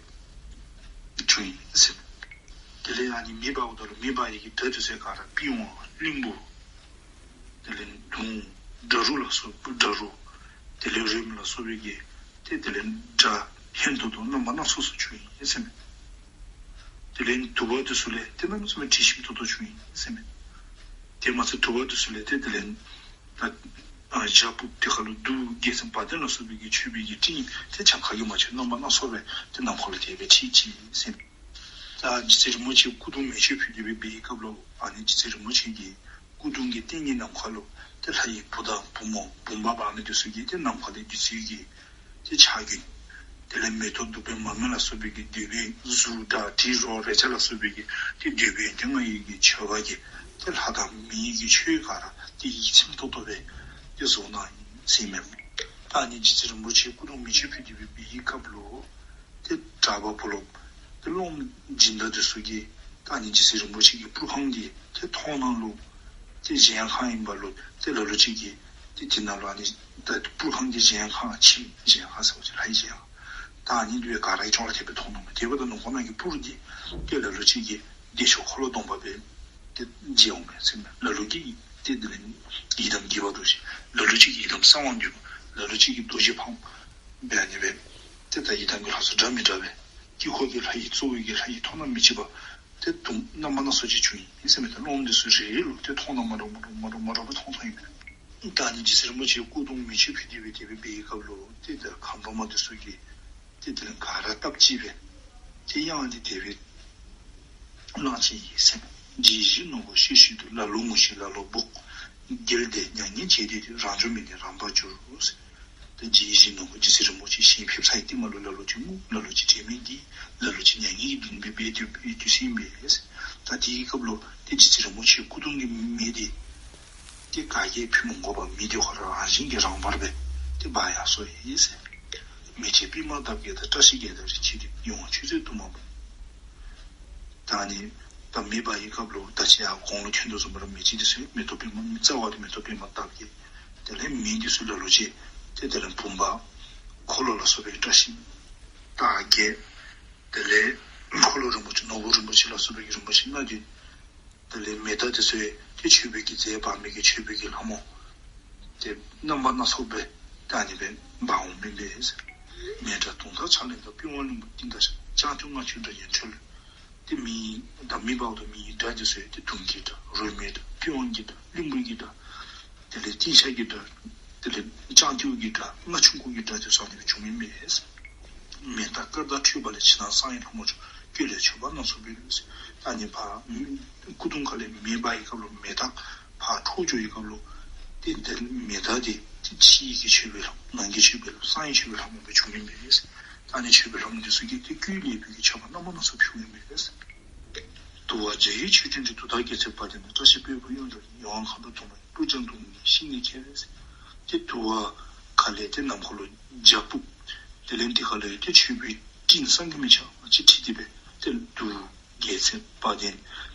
བྱུང་ཡི་ཟེར་མས། དེ་ལས་ཨ་ནི་མེ་འབརཝ་ད་ལུ་མེ་འབར་ཡི་གི་སྒྲ་འདི་ཚུ་ག་ར་པི་ཝང་གླིང་བུ་དེ་ལས་དུང་སྒྲ་རུ་ལ་སོགས་སྒྲ་རུ་དེ་ལས་རོལམོ་ལ་སོགས་པའི་གི་ཏེ་དེ་ལས་སྒྲ་སྙན་ཏོང་ཏོ་རྣམ་པ་སྣ་ཚོགས་སུ་བྱུང་ཡི་ཟེར་མས། དེ་ལས་དུ་བ་འདི་ཚུ་ལས་ཏེ་གནམ་མེད་ས་མེད་དྲི་ཞིམ་ཏོང་ཏོ་བྱུང་ཡི་ཟེར་མས། དེ་མ་ཚད་དུ་བ་འདི་ཚུ་ལས་ཏེ་དེ་ལས་ད་ཨ་འཇའ་ཕུབ་འདི་ཁ་ལུ་གདུགས་རྒྱལ་མཚན་བ་དན་ལ་སོགས་པའི་གི་མཆོད་པའི་གི་སྤྲིན་ཏེ་གྱངས་ཁ་གིས་མ་ཆོད་རྣམ་པ་སྣ་ཚོགས་སྦེ་ཏེ་ནམ་མཁའ་ལུ་དེ་སྦེ་འཁྲིགས་ཅི་ཟེར་མས། ད་རྗེ་བཙུན་རིན་པོ་ཆེ་སྐུ་གདུང་མེ་མཆོད་ཕུལ་ཏེ་སྦེ་འབད་བའི་སྐབས་ལུ་ཨ་ནི་རྗེ་བཙུན་རིན་པོ་ཆེ་གི་སྐུ་གདུང་གི་སྟེང་གི་ནམ་མཁའ་ལུ་ཏེ་ལྷ་ཡི་བུ་དང་བུ་མོ་བུམ་པ་འབག་མི་འདི་ཚུ་གིས་ཏེ་ནམ་མཁའ་ལས་བདུད་རྩི་གི་ཏེ་ཆར་རྒྱུན། དེ་ལས་མེ་ཏོག་བདུག་སྤོས་མར་མེ་ལ་སོགས་པའི་གི་འདོད་པའི་གཟུགས་སྒྲ་དྲི་རོ་རེག་བྱ་ལ་སོགས་པའི་གི་ཏེ་འདོད་པའི་ཡོན་ཏན་ལྔ་ཡི་གི་མཆོད་པ་གིས་ཏེ་ལྷ་དང་མི་ཡི་གི་ཆོས་ག་ར་ཏེ་ཡིད་ཚིམ་ཏོག་ཏོ་སྦེ་ཏེ་བཟོ་གནང་ཡི་ཟེར་མས། ད་ཨ་ནི་རྗེ་བཙུན་རིན་པོ་ཆེ་སྐུ་གདུང་མེ་མཆོད་ཕུལ་ཏེ་སྦེ་འབད་བའི་སྐབས་ལུ་ཏེ་གྲྭ་པ་བུ་སློབ་ཏེ་སློབམ་སྦྱིན་བདག་འདི་ཚུ་གིས་ད་ཨ་ནི་རྗེ་བཙུན་རིན་པོ་ཆེ་གི་སྤུར་ཁང་འདི་ཏེ་མཐོང་སྣང་ལུ་ཏེ་གཞལ་ཁང་ཨིན་པ་ལུ་ཏེ་ལ་ལུ་ཅིག་གིས་ཏེ་དེ་ནང་ལུ་ཨ་ནི་ད་སྤུར་ཁང་གི་གཞལ་ཁང་ཁྱིམ་གཞལ་ཁང་ཟེར་བ་ཅིན་ལྷའི་གཞལ་ཁང་ད་ཨ་ནི་འདི་སྦེ་ག་ར་གིས་ཅོག་ར་འཐདཔ་སྦེ་མཐོང་སྣང་མས། དེ་འབདཝ་ད་ནང་ཁོག་ནང་གི་སྤུར་འདི་ཏེ་ལ་ལུ་ཅིག་གིས་བདེ་མཆོག་འཁོར་ལོ་སྡོམ་པ་སྦེ་ཏེ་མཇལ་འོང་མས་ཟེར་མས། ལ་ལུ་གིས་ཏེ་དེ་ལས་ཡི་དམ་གྱི་བ་འདུ་ཤེས། ལ་ལུ་ཅིག་གིས་ཡི་དམ་གསང་བ་འདུས་པ། ལ་ལུ་ཅིག་གིས་རྡོ་རྗེ་ཕག་མོ་སྦེ་ཨ་ནི་སྦེ་ཏེ་ད་ཡི་དམ་གྱི་ལྷ་ཚོགས་འདྲ་མི་འདྲ་སྦེ་དཀྱིལ་འཁོར་གྱི་ལྷ་ཡི་གཙོ་བོ་གི་ལྷ་ཡི་མཐོང་སྣང་མི་གཅིག་པ་ཏེ་དུམ་རྣམ་པ་སྣ་ཚོགས་ཅིག་བྱུང་ཡི་ཟེར་མས། ད་སློབམ་འདི་ཚུ་རེ་རེ་ལུ་ཏེ་མཐོང་སྣང་མ་འདྲཝ་མ་འདྲཝ་མ་འདྲཝ་མ་འདྲཝ་སྦེ་མཐོང་མཐོང་ཡི་མས། ད་ཨ་ནི་རྗེ་བཙུན་རིན་པོ་ཆེ་སྐུ་གདུང་མེ་མཆོད་ཕུལ་ཏེ་སྦེ་དེ་སྦེ་འབད་བའི་སྐབས་ལུ་ཏེ་ད་ཁམས་པ་མ་འདི་ཚུ་གིས་ཏེ་དེ་ལས་ག་ར་སྟབས་གཅིག་སྦེ་ཏེ་དབྱངས་འདི་དེ་སྦེ་གནང་ཅི་ཨིན་ཟེར་མས། ཇི་བཞིན་ནོར་བུ་ཤེལ་བཞིན་དུ། ལ་ལུ་ངུ་ཞིང་ལ་ལུ་འབོག། གལ་ཏེ་མྱ་ངན་བྱས་དེ་དུས། རང་བྱུང་མི་ནི་རངས་པར་འགྱུར་ཟེར། ཏེ་ཇི་བཞིན་ནོར་བུ་རྗེ་བཙུན་རིན་པོ་ཆེ་ཞལ་ཕེབས་ཚར་བའི་རྟིང་མ་ལུ་ལ་ལུ་ཅིག་ངུ། ལ་ལུ་ཅིག་དྲན་མེད་འགྱེལ། ལ་ལུ་ཅིག་མྱ་ངན་གྱི་མདུན་ལས་འབད་དེ་འབད་དེ་ཟེར་ཨིན་པས། ད་དེའི་སྐབས་ལུ་ཏེ་རྗེ་བཙུན་རིན་པོ་ཆེ་སྐུ་གདུང་གི་མེ་འདི་ཏེ་ག་གིས་ཕུལ་མི་དགོ་པར་མེ་འདི་ཁོ་ར་རང་བཞིན་གྱིས་རངས་པར་སྦེ་ཏེ་འབར་ཡར་སོ་ཡི་ཟེར། མེ་ལྕེ་པདྨ་འདབ་བརྒྱད་དང་། བཀྲ་ཤིས་བརྒྱད་དང་རིན་ཆེན་བདུན། ཡིད་འོང་མཆོད་རྫས་དུ་མ་འབུམ། ད་ཨ་ནི་ད་མེ་འབར་བའི་སྐབས་ལུ་ད་ཅི་ཡར་གོང་ལུ་ཐོན་དོ་བཟུམ་སྦེ་ར་མེ་ལྕེ་འདི་ཚུ་མེ་ཏོག་པདྨ་རྩ་བ་འདི་མེ་ཏོག་པདྨ་འདབ་བརྒྱད། དེ་ལས་མེ་འདི་ཚུ་ལ་ལུ་ཅིག་ཏེ་དེ་ལས་བུམ་པ་འཁོར་ལོ་ལ་སོགས་པའི་བཀྲ་ཤིས་རྟགས་བརྒྱད། དེ་ལས་འཁོར་ལོ་རིན་པོ་ཆེ་ནོར་བུ་རིན་པོ་ཆེ་ལ་སོགས་པའི་རིན་པོ་ཆེ་སྣ་བདུན། དེ་ལས་མེ་སྟག་དེ་ཚུ་ཡང་ཏེ་མཆོད་པའི་གི་རྫས་འབག་མི་གི་མཆོད་པའི་གི་ལྷ་མོ་ཏེ་རྣམ་པ་སྣ་ཚོགས་སྦེ་ད་ཨ་ནི་སྦེ་འབག་འོང་མི་ཨིན་པས། མེ་སྒྲ་དུང་ལྟར་ཕྱག་ལེན་དང་། པི་ཝང་གླིང་བུ་ཏིང་ངེ་འཛིན་ཤར། རྐྱང་ཐུང་རྔ་ཆུའི་སྒྲ་ཡང་འཕྲོ་ལས། ཏེ་མེ་ད་མེ་འབརཝ་ད་མེའི་སྒྲ་དེ་ཚུ་ཡང་ཏེ་དུང་གི་སྒྲ་རོལ་མོའི་སྒྲ་པི་ཝང་གི་སྒྲ་གླིང་བུ་གི་སྒྲ། དེ་ལས་ཏིང་ཤར་གྱི་སྒྲ། དེ་ལས་རྐྱང་ཐུང་གི་སྒྲ་རྔ་ཆུང་ཀུ་གི་སྒྲ་དེ་ཚུ་ཨ་ནི་སྦེ་བྱུང་མི་ཨིན་པས། མེ་སྟག་སྐར་མདའ་འཕྲོས་པ་ལས། ཕྱི་ནང་གསང་བའི་ལྷ་མོ་མཆོད། སྐྱོད་ལས་མཆོད་པ་སྣ་ཚོགས་འབུལ་ཟེར། ད་ཨ་ནི་ཕར་སྐུ་གདུང་ཁ་ལས་མེ་འབར་བའི་སྐབས་ལུ་མེ་སྟག་ཕར་འཕྲོ་འགྱོ་བའི་སྐབས་ལུ་ཏེ་དེ་མེ་སྟག་དེ་ཏེ་ཕྱི་ཡི་གི་མཆོད་པའི་ལྷ་མོ་ནང་གི་མཆོད་པའི་ལྷ་མོ་གསང་བའི་མཆོད་པའི་ལྷ་མོ་སྦེ་བྱུང་མི་ཨིན་པས། ད་ཨ་ནི་མཆོད་པའི་ལྷ་མོ་དེ་ཚུ་གིས་ཏེ་སྐུ་ལས་ཕུལ་གྱི་མཆོད་པ་རྣམ་པ་སྣ་ཚོགས་ཕུལཝ་ཨིན་པས། དུ་བ་འཇའ་འོད་མཆོད་སྤྲིན་འདྲ། དུག་མདའ་རྒྱལ་མཚན་བ་དན་དང་། བཀྲ་ཤིས་སྤོས་ཕུང་གཡུ་འབྲུག་ཡིན། ཡིད་འོང་མཁའ་འགྲོ་དུང་ལ་ཡང་། སྤུར་སྦྱངས་དུང་ནི་ཤིང་ནས་ཁྱེར་ཟེར། ཏེ་དུ་བ་ཁ་ལས་ཏེ་ནམ་མཁའ་ལུ་འཇའ་ཕུབ། དེ་ལས་འདི་ཁ་ལས་ཏེ་མཆོད་པའི་སྤྲིན་བསམ་གྱིས་མི་ཁྱབ་པ་ཅིག་འཁྲིགས་ཏེ་སྦེ་ཏེ་གདུགས་རྒྱལ་མཚན་བ་དན་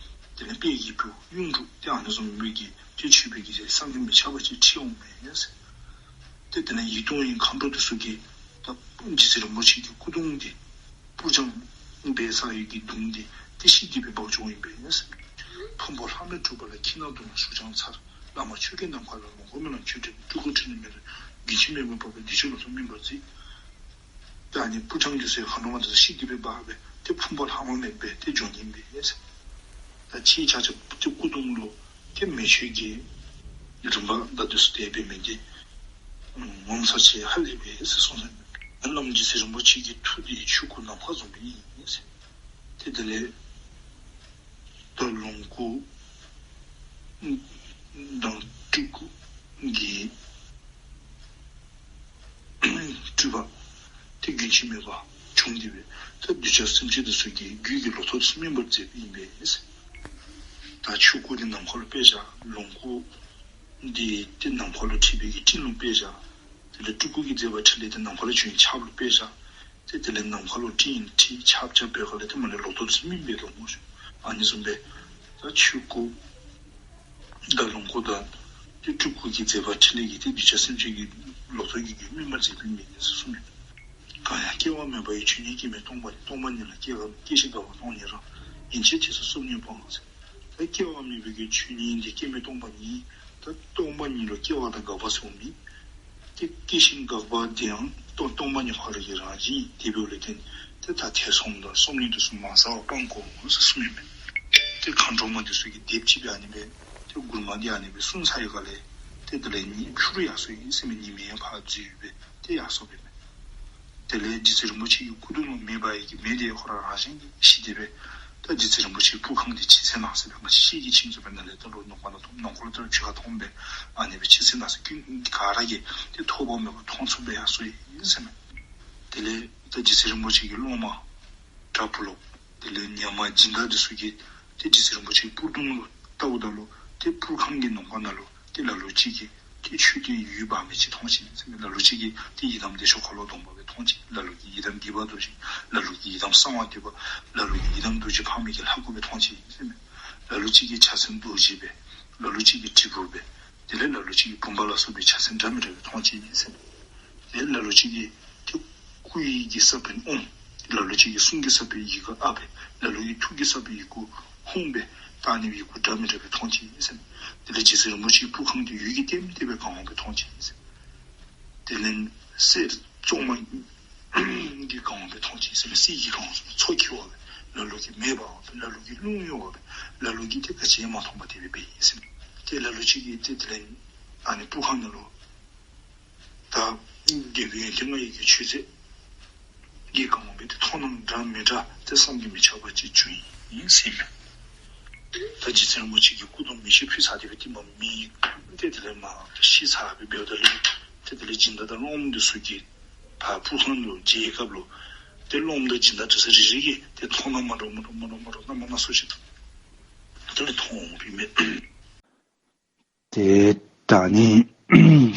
དེ་ལས་དཔལ་གྱི་ཕུག་གཡུ་འབྲུག་ཏེ་ཨ་ནི་བཟུམ་མའི་གི་ཏེ་མཆོད་པའི་གི་རྫས་བསམ་གྱིས་མི་ཁྱབ་པ་ཅིག་འཁྲིགས་འོང་མས་ཟེར། ཏེ་དེ་ལས་ཡིད་འོང་མཁའ་འགྲོ་དེ་ཚུ་གིས་ད་རྗེ་བཙུན་རིན་པོ་ཆེ་གི་སྐུ་གདུང་འདི་ སྤུར་སྦྱངས་འབད་ས་ཡི་གི་གདུང་འདི་ཏེ་ཤི་སྟེ་སྦེ་འབག་འགྱོཝ་ཨིན་པས་ཟེར། ཕུང་པོ་ལྷག་མེད་སྤྲུལ་པ་ལ། ཁྱིམ་ནག་གདུང་ལ་ཞུགས་ཀྱང་མཚར། བླ་མ་ཆོས་ཀྱི་ནམ་མཁའ་ལ། ལོངས་སྐུ་སྨོན་ལམ་ཆོས་སྒྲིབ་སྤྲུལ་སྐུ་ཕྲིན་ལས་མེད། རྒྱུན་ཆད་མེད་པར་འབབ་པའི་གདུལ་བྱ་ལོ་ཐོག་སྨིན་པར་མཛད། ད་ཨ་ནི་སྤུར་སྦྱངས་འདི་ཚུ་ཡང་མཁའ་འགྲོ་མ་འདི་ཚུ་ཤི་སྟེ་སྦེ་འབག་སྦེ་ཏེ་ཕུང་པོ་ལྷག་མ་མེད་པར་ཏེ་འགྱོ་ནི་ཨིན་པས་ཟེར། ད་ཁྱེད་ཆ་ཁྱབ་ཏེ་སྐུ་གདུང་ལུ་ཏེ་མེ་མཆོད་ཀྱི་རིམ་པ་དང་འདི་ཚུ་དེ་སྦེ་མེན་ཏེ་ངོ་མཚར་ཆེ་ཧ་ལས་པས་ཟེར་གསུངས་ནུག། ད་བླམ་རྗེ་བཙུན་རིན་པོ་ཆེ་གི་ཐུགས་འདི་ཆོས་སྐུ་ནམ་མཁའ་བཟུམ་སྦེ་ཨིན་ཟེར། ཏེ་དེ་ལས་ད་ལོངས་སྐུ་དང་སྤྲུལ་སྐུ་གི་སྤྲུལ་པ་ཏེ་རྒྱུན་ཆད་མེད་པར་བྱུང་སྟེ་སྦེ་ད་གདུལ་བྱ་སེམས་ཅན་འདི་ཚུ་གི་རྒྱུད་ཀྱི་ལོ་ཐོག་འདི་ཚུ་སྨིན་པར་མཛད་པ་ཨིན་པས་ཟེར། ད་ཆོས་སྐུ་འདི་ནམ་མཁའ་ལུ་དཔེ་བཞག། ལོངས་སྐུ་འདི་ཏེ་ནམ་མཁའ་ལུ་འཁྲིགས་པའི་གི་སྤྲིན་ལུ་དཔེ་བཞག། དེ་ལས་སྤྲུལ་སྐུ་གི་མཛད་པ་ཕྲིན་ལས་འདི་ནམ་མཁའ་ལུ་བྱོན་ཆརཔ་ལུ་དཔེ་བཞག། ཏེ་དེ་ལས་ནམ་མཁའ་ལུ་སྤྲིན་འཁྲིགས་ཆརཔ་རྐྱབ་པའི་སྒང་ལས་ཏེ་མར་ལས་ལོ་ཐོག་འདི་ཚུ་སྨིན་པས་ལོ་སྨོ་ཤིག། ཨ་ནི་བཟུམ་སྦེ་ད་ཆོས་སྐུ་དང་ལོངས་སྐུ་དང་ཏེ་སྤྲུལ་སྐུ་གི་མཛད་པ་ཕྲིན་ལས་ཀྱིས་ཏེ་གདུལ་བྱ་སེམས་ཅན་གྱི་ལོ་ཐོག་གི་རྒྱུད་སྨིན་པར་མཛད་པའི་མི་ཨིན་ཟེར་གསུངས་མས། གང་ཡང་སྐྱེ་བ་མེད་པ་ཡི། ཆོས་ཉིད་སྐྱེ་མེད་སྟོང་པ་ཉིད། སྟོང་པ་ཉིད་ལ་སྐྱེ་སྐྱེ་ཞིང་འགག་པ་སྟོང་ཉིད་རང་། ཡན་ཆད་ཐེ་ཚོམ་སོམ་ཉི་སྤངས་ཟེར། ད་སྐྱེ་བ་མེད་པའི་གི་ཆོས་ཉིད་འདི་སྐྱེ་མེད་སྟོང་པ་ཉིད། ད་སྟོང་པ་ཉིད་ལུ་སྐྱེ་བ་དང་འགག་པ་ཟེར་མེད། ཏེ་སྐྱེ་ཞིང་འགག་པ་འདི་ཡང་སྟོང་སྟོང་པ་ཉིད་ཁོ་ར་གི་རང་བཞིན་ཨིན། དེ་འབདཝ་ལས་བརྟེན་ཏེ་ད་ཐེ་ཚོམ་དང་སོམ་ཉི་འདི་ཚུ་མ་ཟ་བར་སྤང་དགོ་ཟེར་གསུངས་མས། ཏེ་མཁའ་འགྲོ་མ་འདི་ཚུ་གིས་སྡེབ་གཅིག་སྦེ་ཨ་ནི་སྦེ་ཏེ་མགུར་མ་འདི་ཨ་ནི་སྦེ་གསུངས་ཚར་བའི་སྒང་ལས་ཏེ་དེ་ལས་ཉིད་ཕྱི་རུ་ཡར་སོ་ཡི་ཟེར་མས། ཉི་མའི་ཕར་འཛུལ་སྦེ་ཏེ་ཡར་སོ་སྦེ་མས། དེ་ལས་རྗེ་བཙུན་རིན་པོ་ཆེ་གི་སྐུ་གདུང་ལུ་མེ་འབར་ཡི་གི་མེ་དེ་ཁོ་ར་རང་བཞིན་གྱིས་ཞི་སྟེ་སྦེ་ད་རྗེ་བཙུན་རིན་པོ་ཆེ་སྤུར་ཁང་འདི་ཕྱི་གསལ་ནང་གསལ་སྦེ་ང་བཅས་ཤེལ་གྱི་ཁྱིམ་བཟུམ་སྦེ་ནང་ལས་ད་ལུ་ནང་ཁོག་ལུ་ད་ལུ་ཕྱི་ཁར་མཐོངམ་སྦེ་ཨ་ནི་སྦེ་ཕྱི་གསལ་ནང་གསལ་ཀུན་ག་ར་གིས་ཏེ་ཐོགས་པ་མེད་པར་མཐོང་ཚུགསཔ་སྦེ་ཡར་སོ་ཡི་ཟེར་མས། དེ་ལས་ད་རྗེ་བཙུན་རིན་པོ་ཆེ་གི་སློབ་མ་དྲག་པོ་ལུ་དེ་ལས་ཉ་མ་སྦྱིན་བདག་འདི་ཚུ་གིས་ཏེ་རྗེ་བཙུན་རིན་པོ་ཆེའི་སྤུར་གདུང་ལུ་བལྟཝ་ད་ལུ་ཏེ་སྤུར་ཁང་གི་ནང་ཁོག་ནང་ལུ་ཏེ་ལ་ལུ་ཅིག་གིས་ཏེ་མཆོད་རྟེན་ཡོདཔ་མི་ཅིག་མཐོང་ཅི་ཟེར་མས། ལ་ལུ་ཅིག་གིས་ཏེ་ཡི་དམ་བདེ་མཆོག་འཁོར་ལོ་སྡོམ་པ་སྦེ་མཐོང་ཅི། ལ་ལུ་གིས་ཡི་དམ་དགྱེས་པ་རྡོ་རྗེ། ལ་ལུ་གིས་ཡི་དམ་གསང་བ་འདུས་པ། ལ་ལུ་གིས་ཡི་དམ་རྡོ་རྗེ་ཕག་མོ་གི་ལྷ་སྐུ་སྦེ་མཐོང་ཅི་ཟེར་མས། ལ་ལུ་ཅིག་གིས་ཕྱག་མཚན་རྡོ་རྗེ་སྦེ། ལ་ལུ་ཅིག་གིས་དྲིལ་བུ་སྦེ། དེ་ལས་ལ་ལུ་ཅིག་གིས་བུམ་པ་ལ་སོགས་པའི་ཕྱག་མཚན་འདྲ་མི་འདྲ་སྦེ་མཐོང་ཅི་ཟེར་མས། ཏེ་ལ་ལུ་ཅིག་གིས་ཏེ་སྐུ་ཡི་གི་ས་བོན་ཨོམ། ལ་ལུ་ཅིག་གིས་གསུང་གི་ས་བོན་ཡི་གུ་ཨ་སྦེ། ལ་ལུ་གིས་ཐུགས་ཀྱི་ས་བོན་ཡི་གུ་ཧཱུྃ་སྦེ། ད་ཨ་ནི་ཡི་གུ་འདྲ་མི་འདྲ་སྦེ་མཐོང་ཅི་ཟེར་མས། དེ་ལས་རྗེ་བཙུན་རིན་པོ་ཆེའི་སྤུར་ཁང་འདི་འོད་ཀྱིས་ལྟེམ་ལྟེ་སྦེ་གང་བ་སྦེ་མཐོང་ཅི་ཟེར་མས། དེ་ལས་གསེར་བཙོ་མ་གིས་གང་བ་སྦེ་མཐོང་ཅི་ཟེར་མས། གསེར་གྱིས་གང་བ་སྦེ་མཚོ་འཁྱིལ་བ་སྦེ། ལ་ལུ་གིས་མེ་འབར་བ་སྦེ། ལ་ལུ་གིས་རླུང་གཡོ་བ་སྦེ། ལ་ལུ་གིས་ཏེ་ག་ཅི་ཡང་མ་མཐོང་པར་དེ་སྦེ་འབད་ཡི་ཟེར་མས། ཏེ་ལ་ལུ་ཅིག་གིས་ཏེ་དེ་ལས་ཨ་ནི་སྤུར་ཁང་ནང་ལུ་ད་འདོད་པའི་ཡོན་ཏན་ལྔ་ཡི་གི་མཆོད་རྫས་ཀྱིས་གང་བ་སྦེ་ཏེ་མཐོང་སྣང་འདྲ་མི་འདྲ་ཏེ་བསམ་གྱིས་མི་ཁྱབ་པ་ཅིག་བྱུང་ཡི་ཟེར་མས། ད་རྗེ་བཙུན་རིན་པོ་ཆེ་གི་སྐུ་གདུང་མེ་མཆོད་ཕུལ་ཚར་ཏེ་སྦེ་ཏེ་མ་མེ་ཏེ་དེ་ལས་མར་ཏེ་ཤི་ཚར་སྦེ་འབདཝ་ད་ལུ་ཏེ་དེ་ལས་སྦྱིན་བདག་དང་སློབ་མ་འདི་ཚུ་གིས་ཕར་སྤུར་ཁང་ལུ་མཇལ་བའི་སྐབས་ལུ་ཏེ་སློབ་མ་དང་སྦྱིན་བདག་འདི་ཚུ་རེ་རེ་གིས་ཏེ་མཐོང་སྣང་མ་འདྲཝ་མ་འདྲཝ་མ་འདྲཝ་མ་འདྲཝ་རྣམ་པ་སྣ་ཚོགས་ཤིག་དང་དེ་ལས་མཐོང་ཡི་མས། ཏེ་ད་ཨ་ནི་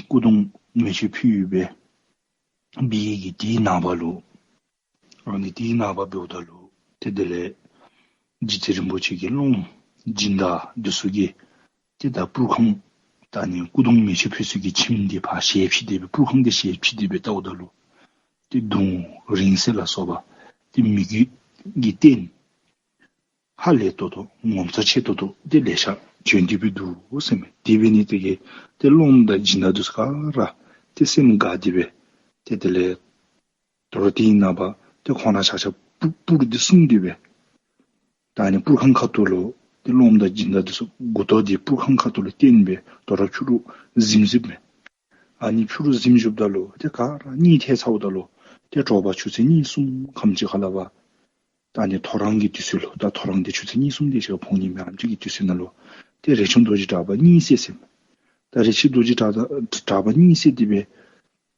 སྐུ་གདུང་མེ་མཆོད་ཕུལ་སྦེ་འབད་ཡི་གི་དེའི་ནངས་པ་ལུ་ཨ་ནི་དེའི་ནངས་པ་འབདཝ་ད་ལུ་ཏེ་དེ་ལས་རྗེ་བཙུན་རིན་པོ་ཆེ་གི་སློབ་མ་སྦྱིན་བདག་འདི་ཚུ་གིས་ཏེ་ད་སྤུར་ཁང་ད་ཨ་ནི་སྐུ་གདུང་མེ་མཆོད་ཕུལ་ས་གི་ཁྱིམ་འདི་ཕར་ཞལ་ཕྱེ་སྟེ་སྦེ་སྤུར་ཁང་འདི་ཞལ་ཕྱེ་སྟེ་སྦེ་བལྟཝ་ད་ལུ་ཏེ་གདུང་རིང་བསྲེལ་ལ་སོགས་པ་ཏེ་མི་རྒྱུད་ཀྱི་རྟེན་ཧ་ལས་ཏོག་ཏོ་ངོ་མཚར་ཆེ་ཏོག་ཏོ་ཏེ་ལེ་ཤ་བྱོན་ཏེ་སྦེ་འདུག་ཟེར་མས། དེ་འབད་ནི་དེ་གིས་ཏེ་སློབ་མ་དང་སྦྱིན་བདག་འདི་ཚུ་ག་ར་ཏེ་སེམས་དགའ་སྟེ་སྦེ་ཏེ་དེ་ལས་དོ་རུང་དེའི་ནངས་པ་ཏེ་ཁོང་ར་ཆ་ཁྱབ་སྤུར་སྤུར་འདི་བསྲུང་སྟེ་སྦེ་ད་ཨ་ནི་སྤུར་ཁང་ཁ་ཐུག་ལུ་ཏེ་སློབ་མ་དང་སྦྱིན་བདག་འདི་ཚུ་མགུ་ཏོ་འདི་སྤུར་ཁང་ཁ་ཐུག་ལུ་བསྟན་སྦེ་དོ་རུང་ཕྱི་རུ་གཟིམ་གཟིམ་མས། ཨ་ནི་ཕྱི་རུ་གཟིམ་བཞུགསཔ་ད་ལུ་ཏེ་ག་ར་གཉིད་ཐལ་ཚརཝ་ད་ལུ་ཏེ་དྲོ་པ་ཆུ་ཚོད་གཉིས་གསུམ་ཁམས་ཅིག་ཁར་ལས་ཕར་ད་ཨ་ནི་ཐོ་རངས་ཀྱི་དུས་ཚོད་ལུ་ད་ཐོ་རངས་འདི་ཆུ་ཚོད་གཉིས་གསུམ་དེ་ཅིག་ཁར་ཕོག་ནི་མས། ཨ་ནེམ་ཅིག་གི་དུས་ཚོད་ནང་ལུ་ཏེ་རས་ཆུང་རྡོ་རྗེ་གྲགས་པ་གཉིད་སད་ཟེར་མས། ད་རས་ཆུང་རྡོ་རྗེ་གྲགས་པ་གྲགས་པ་གཉིད་སད་དེ་སྦེ་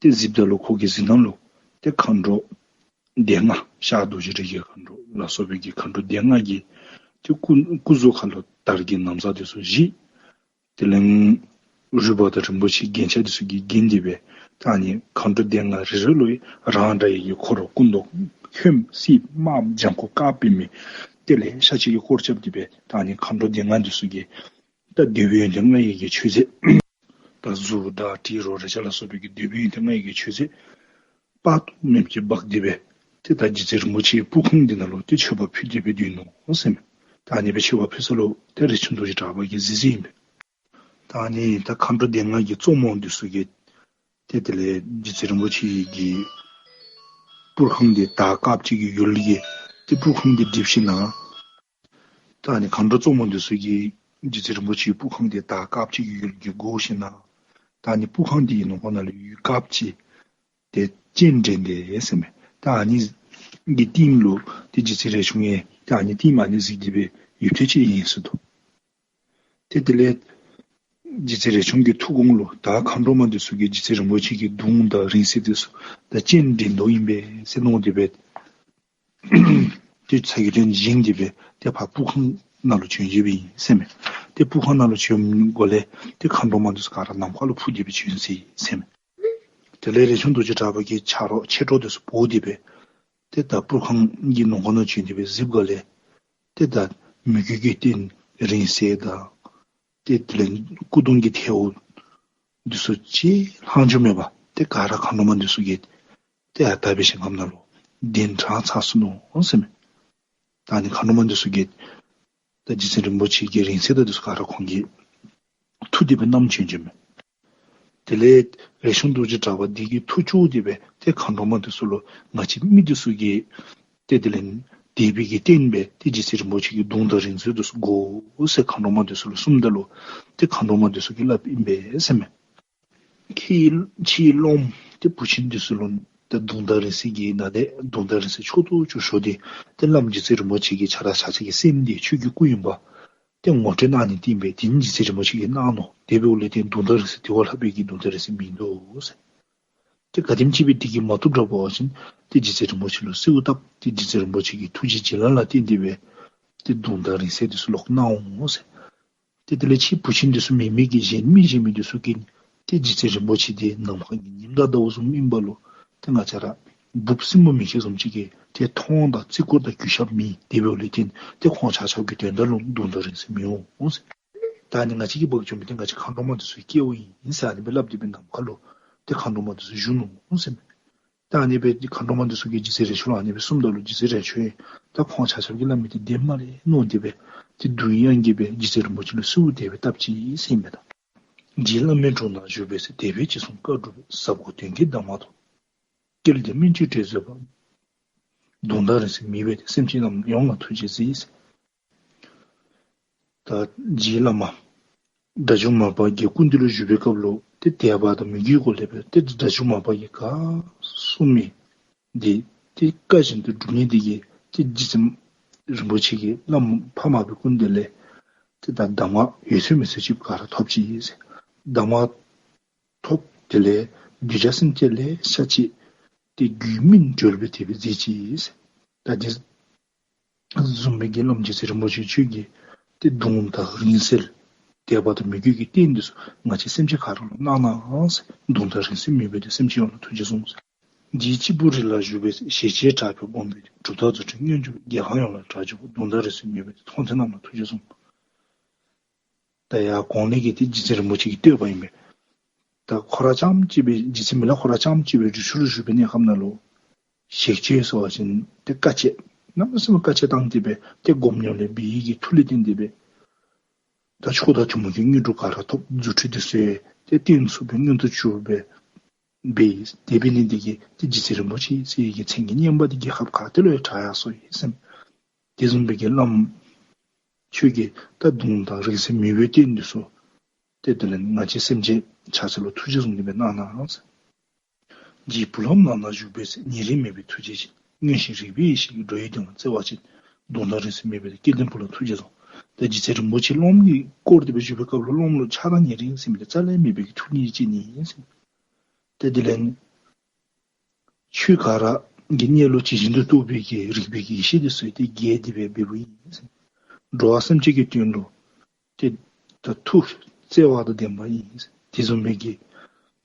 ཏེ་གཟིགསཔ་ད་ལུ་ཁོ་གི་གཟིགས་སྣང་ལུ་ཏེ་མཁའ་འགྲོ་སྡེ་ལྔ་ཤར་རྡོ་རྗེ་རིགས་ཀྱི་མཁའ་འགྲོ་ལ་སོགས་པའི་གི་མཁའ་འགྲོ་སྡེ་ལྔ་གིས་ཏེ་སྐུ་སྐུ་གཟུགས་ཁར་ལུ་དར་གྱི་ན་བཟའ་འདི་ཚུ་བཞེས། དེ་ལས་རུས་པ་དང་རིན་པོ་ཆེའི་རྒྱན་ཆ་འདི་ཚུ་གིས་བརྒྱན་ཏེ་སྦེ་ད་ཨ་ནི་མཁའ་འགྲོ་སྡེ་ལྔ་རེ་རེ་ལུ་རང་འདྲ་བའི་གི་འཁོར་སྐུ་མདོག་ཁྱད་པར་སེར་དམར་ལྗང་ཁུ་དཀར་སྦེ་མི་ཏེ་ལེ་ཤ་ཅིག་གིས་བསྐོར་རྐྱབ་སྟེ་སྦེ་ད་ཨ་ནི་མཁའ་འགྲོ་སྡེ་ལྔ་འདི་ཚུ་གིས་ད་འདོད་པའི་ཡོན་ཏན་ལྔ་ཡི་གི་མཆོད་རྫས་ད་གཟུགས་དང་དྲི་རོ་རེག་བྱ་ལ་སོགས་པའི་གི་འདོད་པའི་ཡོན་ཏན་ལྔ་ཡི་གི་མཆོད་རྫས་དཔག་ཏུ་མེད་པ་ཅིག་འབག་སྟེ་སྦེ་ ཏེ་ད་རྗེ་བཙུན་རིན་པོ་ཆེའི་སྤུར་ཁང་འདི་ནང་ལུ་ཏེ་མཆོད་པ་ཕུལ་ཏེ་སྦེ་སྡོད་ནུག་ཟེར་མས། ད་ཨ་ནི་སྦེ་མཆོད་པ་ཕུལ་ས་ལུ་ཏེ་རས་ཆུང་རྡོ་རྗེ་གྲགས་པ་གིས་གཟིགས་གཟིགསཔ་ཨིན་པས། ད་ཨ་ནི་ད་མཁའ་འགྲོ་སྡེ་ལྔ་གི་གཙོ་མོ་འདི་ཚུ་གིས་ཏེ་དེ་ལས་རྗེ་བཙུན་རིན་པོ་ཆེ་གི་སྤུར་ཁང་འདི་དར་དཀརཔོ་ཅིག་གི་ཡུལ་གྱི་ཏེ་སྤུར་ཁང་འདི་སྒྲིག་ཞིནམ་ལས། ད་ཨ་ནི་མཁའ་འགྲོ་གཙོ་མོ་འདི་ཚུ་གིས་རྗེ་བཙུན་རིན་པོ་ཆེའི་སྤུར་ཁང་འདི་དར་དཀརཔོ་ཅིག་གི་ཡུལ་གྱི་བསྒོར་ཞིནམ་ལས། ད་ཨ་ནི་སྤུར་ཁང་འདི་གི་ནང་ཁོངས་ནང་ལུ་ཡུལ་དཀརཔོ་ཅིག་ཏེ་སྤྱན་འདྲེན་ཏེ་ཟེར་མས། ད་ཨ་ནི་གི་རྟིང་ལུ་ཏེ་རྗེ་བཙུན་རས་ཆུང་ཡང་ད་ཨ་ནི་རྟིང་མ་ཨ་ནི་གཟིགས་ཏེ་སྦེ་ཡིབ་ཏེ་ཅིག་ཨིན་ཟེར་དོ། ཏེ་དེ་ལས་རྗེ་བཙུན་རས་ཆུང་གི་ཐུགས་དགོངས་ལུ་ད་མཁའ་འགྲོ་མ་འདི་ཚུ་གིས་རྗེ་བཙུན་རིན་པོ་ཆེ་གི་གདུང་དང་རིང་བསྲེལ་འདི་ཚུ་ད་སྤྱན་འདྲེན་དོ་ཨིན་པས་ཟེར་མནོ་སྟེ་སྦེ། ཏེ་ཚ་གྱང་དེ་བཞེངས་ཏེ་སྦེ་ཏེ་ཕར་སྤུར་ཁང་ནང་ལུ་བྱོན་བྱོནམ་ཨིན་ཟེར་མས། ཏེ་སྤུར་ཁང་ནང་ལུ་བྱོནམ་གོ་ལས་ཏེ་མཁའ་འགྲོ་མ་འདི་ཚུ་ག་ར་ནམ་མཁའ་ལུ་འཕུར་ཏེ་སྦེ་བྱོན་སོ་ཡི་ཟེར་མས། དེ་ལས་རས་ཆུང་རྡོ་རྗེ་གྲགས་པ་གིས་ཆ་རོགས་མཆེད་གྲོགས་འདི་ཚུ་འབོ་སྟེ་སྦེ་ཏེ་ད་སྤུར་ཁང་གི་ནང་ཁོངས་ནང་བྱོན་ཏེ་སྦེ་གཟིགསཔ་གོ་ལས་ཏེ་ད་མོས་གུས་ཀྱི་རྟེན་རིང་བསྲེལ་དང་ཏེ་དེ་ལས་སྐུ་གདུང་གི་ཐལཝ་འདི་ཚུ་ཅིག་ལྷག་འཕྲོ་མེད་པར་ཏེ་ག་ར་མཁའ་འགྲོ་མ་འདི་ཚུ་གིས་ཏེ་ཨ་རྟག་བའི་ཞིང་ཁམས་ནང་ལུ་གདན་དྲངས་ཚར་སོ་ནུག་ཟེར་མས། ད་ཨ་ནི་མཁའ་འགྲོ་མ་འདི་ཚུ་གིས་ད་རྗེ་བཙུན་རིན་པོ་ཆེ་གི་རིང་བསྲེལ་དང་འདི་ཚུ་ག་ར་ཁོང་གིས་འཐུ་སྟེ་སྦེ་བསྣམས་བྱོན་བྱོནམ་མས། དེ་ལས་རས་ཆུང་རྡོ་རྗེ་གྲགས་པ་འདི་གིས་ཐུགས་སྐྱོ་སྟེ་སྦེ་ཏེ་མཁའ་འགྲོ་མ་འདི་ཚུ་ལུ་ང་བཅས་མི་འདི་ཚུ་གིས་ཏེ་དེ་ལས་དད་པའི་གི་རྟེན་སྦེ་ཏེ་རྗེ་བཙུན་རིན་པོ་ཆེ་གི་གདུང་དང་རིང་བསྲེལ་འདི་ཚུ་དགོ་ཟེར་མཁའ་འགྲོ་མ་འདི་ཚུ་ལུ་གསུངམ་ད་ལུ་ཏེ་མཁའ་འགྲོ་མ་འདི་ཚུ་གིས་སླབ་ཨིན་པས་ཟེར་མས། ཁྱེད་ཁྱེད་སློབམ་ཏེ་བུ་ཆེན་འདི་ཚུ་ལུ་ཏེ་གདུང་དང་རིང་བསྲེལ་གྱི་ནང་ཏེ་གདུང་དང་རིང་བསྲེལ་མཆོག་ཏུ་གྱུར་ཤོས་འདི་ཏེ་བླམ་རྗེ་བཙུན་རིན་པོ་ཆེ་གི་ཆ་ར་ཆ་ཁྱབ་ཀྱི་སེམས་འདི་ཆོས་ཀྱི་སྐུ་ཨིན་པ་ཏེ་ངོ་སྤྲོད་གནང་ནི་འདི་ཨིན་པས། དེ་ནི་རྗེ་བཙུན་རིན་པོ་ཆེ་གིས་གནང་ནུག། དེ་འབདཝ་ལས་ཏེ་གདུང་དང་རིང་བསྲེལ་དེ་བ་ལྷག་པའི་གི་གདུང་དང་རིང་བསྲེལ་མིན་འདུག་ཟེར། ཏེ་ག་དེམ་ཅིག་སྦེ་འདི་གིས་མ་བཏུབ་དྲགས་པ་ཅིན་ཏེ་རྗེ་བཙུན་རིན་པོ་ཆེ་ལུ་གསོལཝ་བཏབ། ཏེ་རྗེ་བཙུན་རིན་པོ་ཆེ་གིས་ཐུགས་རྗེ་བྱིན་རླབས་ལ་བརྟེན་ཏེ་སྦེ་ཏེ་གདུང་དང་རིང་བསྲེལ་འདི་ཚུ་ལོག་གནང་འོང་ཟེར། ཏེ་དེ་ལས་ཁྱེད་བུ་ཆེན་འདི་ཚུ་མེན་མི་གི་གཞན་མི་གཞན་མི་འདི་ཚུ་གིས་ཏེ་རྗེ་བཙུན་རིན་པོ་ཆེ་འདི་ནམ་མཁའ་གི་ཉིམ་དང་ཟླཝ་བཟུམ་ཨིན་པ་ལུ་ཏེ་ང་བཅས་ར་འབུཔ་སྲིན་མོ་མེ་ཁྱེར་བཟུམ་ཅིག་གིས་ཏེ་མཐོང་དང་བརྩི་བཀུར་དང་གུས་ཞབས་མེད། དེ་འབདཝ་ལས་བརྟེན་ཏེ་ཁོང་ཆ་ཁྱབ་ཀྱི་དོན་དག་ལུ་གདུང་དང་རིང་བསྲེལ་མི་འོང་ཟེར། ད་ཨ་ནི་ང་བཅས་ཀྱི་བག་ཅུང་སྦེ་ཏེ་ང་བཅས་མཁའ་འགྲོ་མ་འདི་ཚུ་སྐྱེ་བོ་ཨིན་ཟེར་ཨ་ནི་སྦེ་སླབ་སྟེ་སྦེ་ནམ་མཁའ་ལུ་ཏེ་མཁའ་འགྲོ་མ་འདི་ཚུ་བཞུགས་ནུག་ཟེར་མས། ད་ཨ་ནི་སྦེ་མཁའ་འགྲོ་མ་འདི་ཚུ་གིས་རྗེ་བཙུན་རས་ཆུང་ལུ་ཨ་ནི་སྦེ་གསུངམ་ད་ལུ་རྗེ་བཙུན་རས་ཆུང་ཡང་ད་ཁོང་ཆ་ཁྱབ་ཀྱིས་སླབ་མི་འདི་བདེན་སྨ་རེ་མནོ་སྟེ་སྦེ་ཏེ་གདུང་དབྱངས་ཀྱིས་སྦེ་རྗེ་བཙུན་རིན་པོ་ཆེ་ལུ་གསོལཝ་དེ་སྦེ་བཏབ་ཅི་ཟེར་ཨིན་པས་ད། རྗེ་བླ་མའི་དྲུང་ན་བཞུགས་པའི་ཚེ། དད་པས་ཅི་གསུང་བཀའ་སྒྲུབ་པའི། ཟབ་དགའ་དོན་གྱི་གདམས་ངག་དང་། སྐལ་ལྡན་སྨིན་བྱེད་འབྲས་བཟོད་པ། གདུང་དང་རིང་བསྲེལ་མེད་པའི་སེམས་ཅན་རྣམས། ཡོངས་ལ་ཐུགས་རྗེས་གཟིགས། ད་རྗེ་བླ་མ་དགྲ་བཅོམ་མར་པ་གི་སྐུ་མདུན་ལུ་བཞུགས་པའི་སྐབས་ལུ་ཏེ་དད་པ་དང་མོས་གུས་སྒོ་ལས་སྦེ་ཏེ་དགྲ་བཅོམ་མར་པ་གིས་ག་གསུངས་མི་འདི་ཏེ་བཀའ་བཞིན་དུ་སྒྲུབ་ནི་འདི་གིས་ཏེ་རྗེ་བཙུན་རིན་པོ་ཆེ་གིས་བླ་མ་འཕགས་མ་པའི་སྐུ་མདུན་ལས་ཏེ་ད་གདམས་ངག་ཡོད་ཚད་མེད་ཚད་ཅིག་ག་ར་ཐོབ་ཅི་ཟེར། གདམས་ངག་ཐོབ། དེ་ལས་གདུལ་བྱ་སེམས་ཅན་ལེ་ཤ་ཅིག་ཏེ་རྒྱུད་སྨིན་གྲོལ་སྦེ་དེ་སྦེ་མཛད་ཅི་ཟེར། ད་དེ་བཟུམ་སྦེ་གི་བླམ་རྗེ་བཙུན་རིན་པོ་ཆེ་ཁྱོད་ཀྱིས་ཏེ་གདུང་དང་རིང་བསྲེལ་དད་པ་དང་མོས་གུས་ཀྱི་རྟེན་འདི་ཚུ་ང་བཅས་སེམས་ཅན་ག་ར་ལུ་གནང་གནང་ཟེར། གདུང་དང་རིང་བསྲེལ་མེད་པའི་ཏེ་སེམས་ཅན་ཡོངས་ལ་ཐུགས་རྗེས་བཟུང་ཟེར། རྗེ་གཅིག་པུ་རི་ལ་བཞུགས་པའི་ཚེ། ཞེས་བྱའི་གྲགས་པས་བསྒོམས་པའི་ཚེ། གྲུབ་མཐའ་རྫུ་འཕྲུལ་མངོན་གྱུར་པ། རྒྱལ་ཁམས་ཡོངས་ལ་གྲགས་བྱུང་བ། གདུང་དང་རིང་བསྲེལ་མེད་པའི་ཚེ། མཐོང་ཐོས་རྣམས་ལ་ཐུགས་རྗེས་བཟུང་། ད་ཡར་གོང་ལས་ཀྱི་ཏེ་རྗེ་བཙུན་རིན་པོ་ཆེ་གི་བསྟོད་པ་ཨིན་པས། ད་ཁོ་ར་རྐྱངམ་གཅིག་སྦེ་རྗེ་བཙུན་མི་ལ་ཁོ་ར་རྐྱངམ་གཅིག་སྦེ་རི་ཁྲོད་ལུ་བཞུགས་པའི་གནས་སྐབས་ནང་ལུ་ཞལ་བཅོས་ཟེར་བ་ཅིན་ཏེ་དཀའ་སྤྱད་གནམ་མེད་ས་མེད་དཀའ་སྤྱད་བཏང་སྟེ་སྦེ་ཏེ་སྒོམ་ཉམས་ལེན་འབད་ནི་གི་མཐུ་ལས་བརྟེན་ཏེ་སྦེ་ད་མཆོག་དང་ཐུན་མོང་གི་དངོས་གྲུབ་ག་ར་ཐོབ། རྫུ་འཕྲུལ་འདི་ཚུ་ཡང་ཏེ་སྟོན་ཚུགསཔ་སྦེ་མངོན་དུ་གྱུར་སྦེ་འབད། དེ་འབད་ནི་འདི་གིས་ཏེ་རྗེ་བཙུན་རིན་པོ་ཆེ་ཟེར་བའི་གི་མཚན་གྱི་སྙན་པ་འདི་རྒྱལ་ཁབ་ག་ཏེ་ལུ་ཡང་གྲགས་ཡར་སོ་ཡི་ཟེར་མས། དེ་བཟུམ་སྦེ་གི་བླམ་ཁྱོད་ཀྱིས་ད་གདུང་དང་རིང་བསྲེལ་མེད་པའི་རྟེན་འདི་ཚུ་ཏེ་དེ་ལས་ང་བཅས་སེམས་ཅན་ཆ་ཁྱབ་ལུ་ཐུགས་རྗེས་བཟུང་སྟེ་སྦེ་གནང་གནང་ཟེར། རྗེ་བུ་ལོན་ནང་ན་བཞུགས་པའི་ཚེ། ཉེ་རིང་མེད་པའི་ཐུགས་རྗེ་ཅན། མངོན་ཞིང་རིག་པའི་ཡེ་ཤེས་ཀྱིས། འགྲོ་བའི་སྡུག་བསྔལ་བརྩེ་བ་ཅན། གདུང་དང་རིང་བསྲེལ་མེད་པའི་སྐལ་ལྡན་བུ་ལ་ཐུགས་རྗེས་བཟུང་། ད་རྗེ་བཙུན་རིན་པོ་ཆེ་སློབམ་གྱིས་བསྐོར་ཏེ་སྦེ་བཞུགས་པའི་སྐབས་ལུ་སློབམ་ལུ་ཆགས་སྡང་ཉེ་རིང་ཟེར་མི་འདི་རྩ་ལས་མེད་པའི་གི་ཐུགས་རྗེ་ཅན་ཨིན་ཟེར། ཏེ་དེ་ལས་ཆོས་ག་ར་གི་གནས་ལུགས་ཇི་བཞིན་དུ་རྟོགས་པའི་གི་རིག་པའི་གི་ཡེ་ཤེས་འདི་ཚུ་ཏེ་རྒྱས་ཏེ་སྦེ་འབདཝ་ཨིན་ཟེར། འགྲོ་བ་སེམས་ཅན་གྱི་དོན་ལུ་ཏེ་ད་ཐུགས་བརྩེ་བ་དང་ལྡན་པ་ཨིན་ཟེར། དེ་བཟུམ་མའི་གི་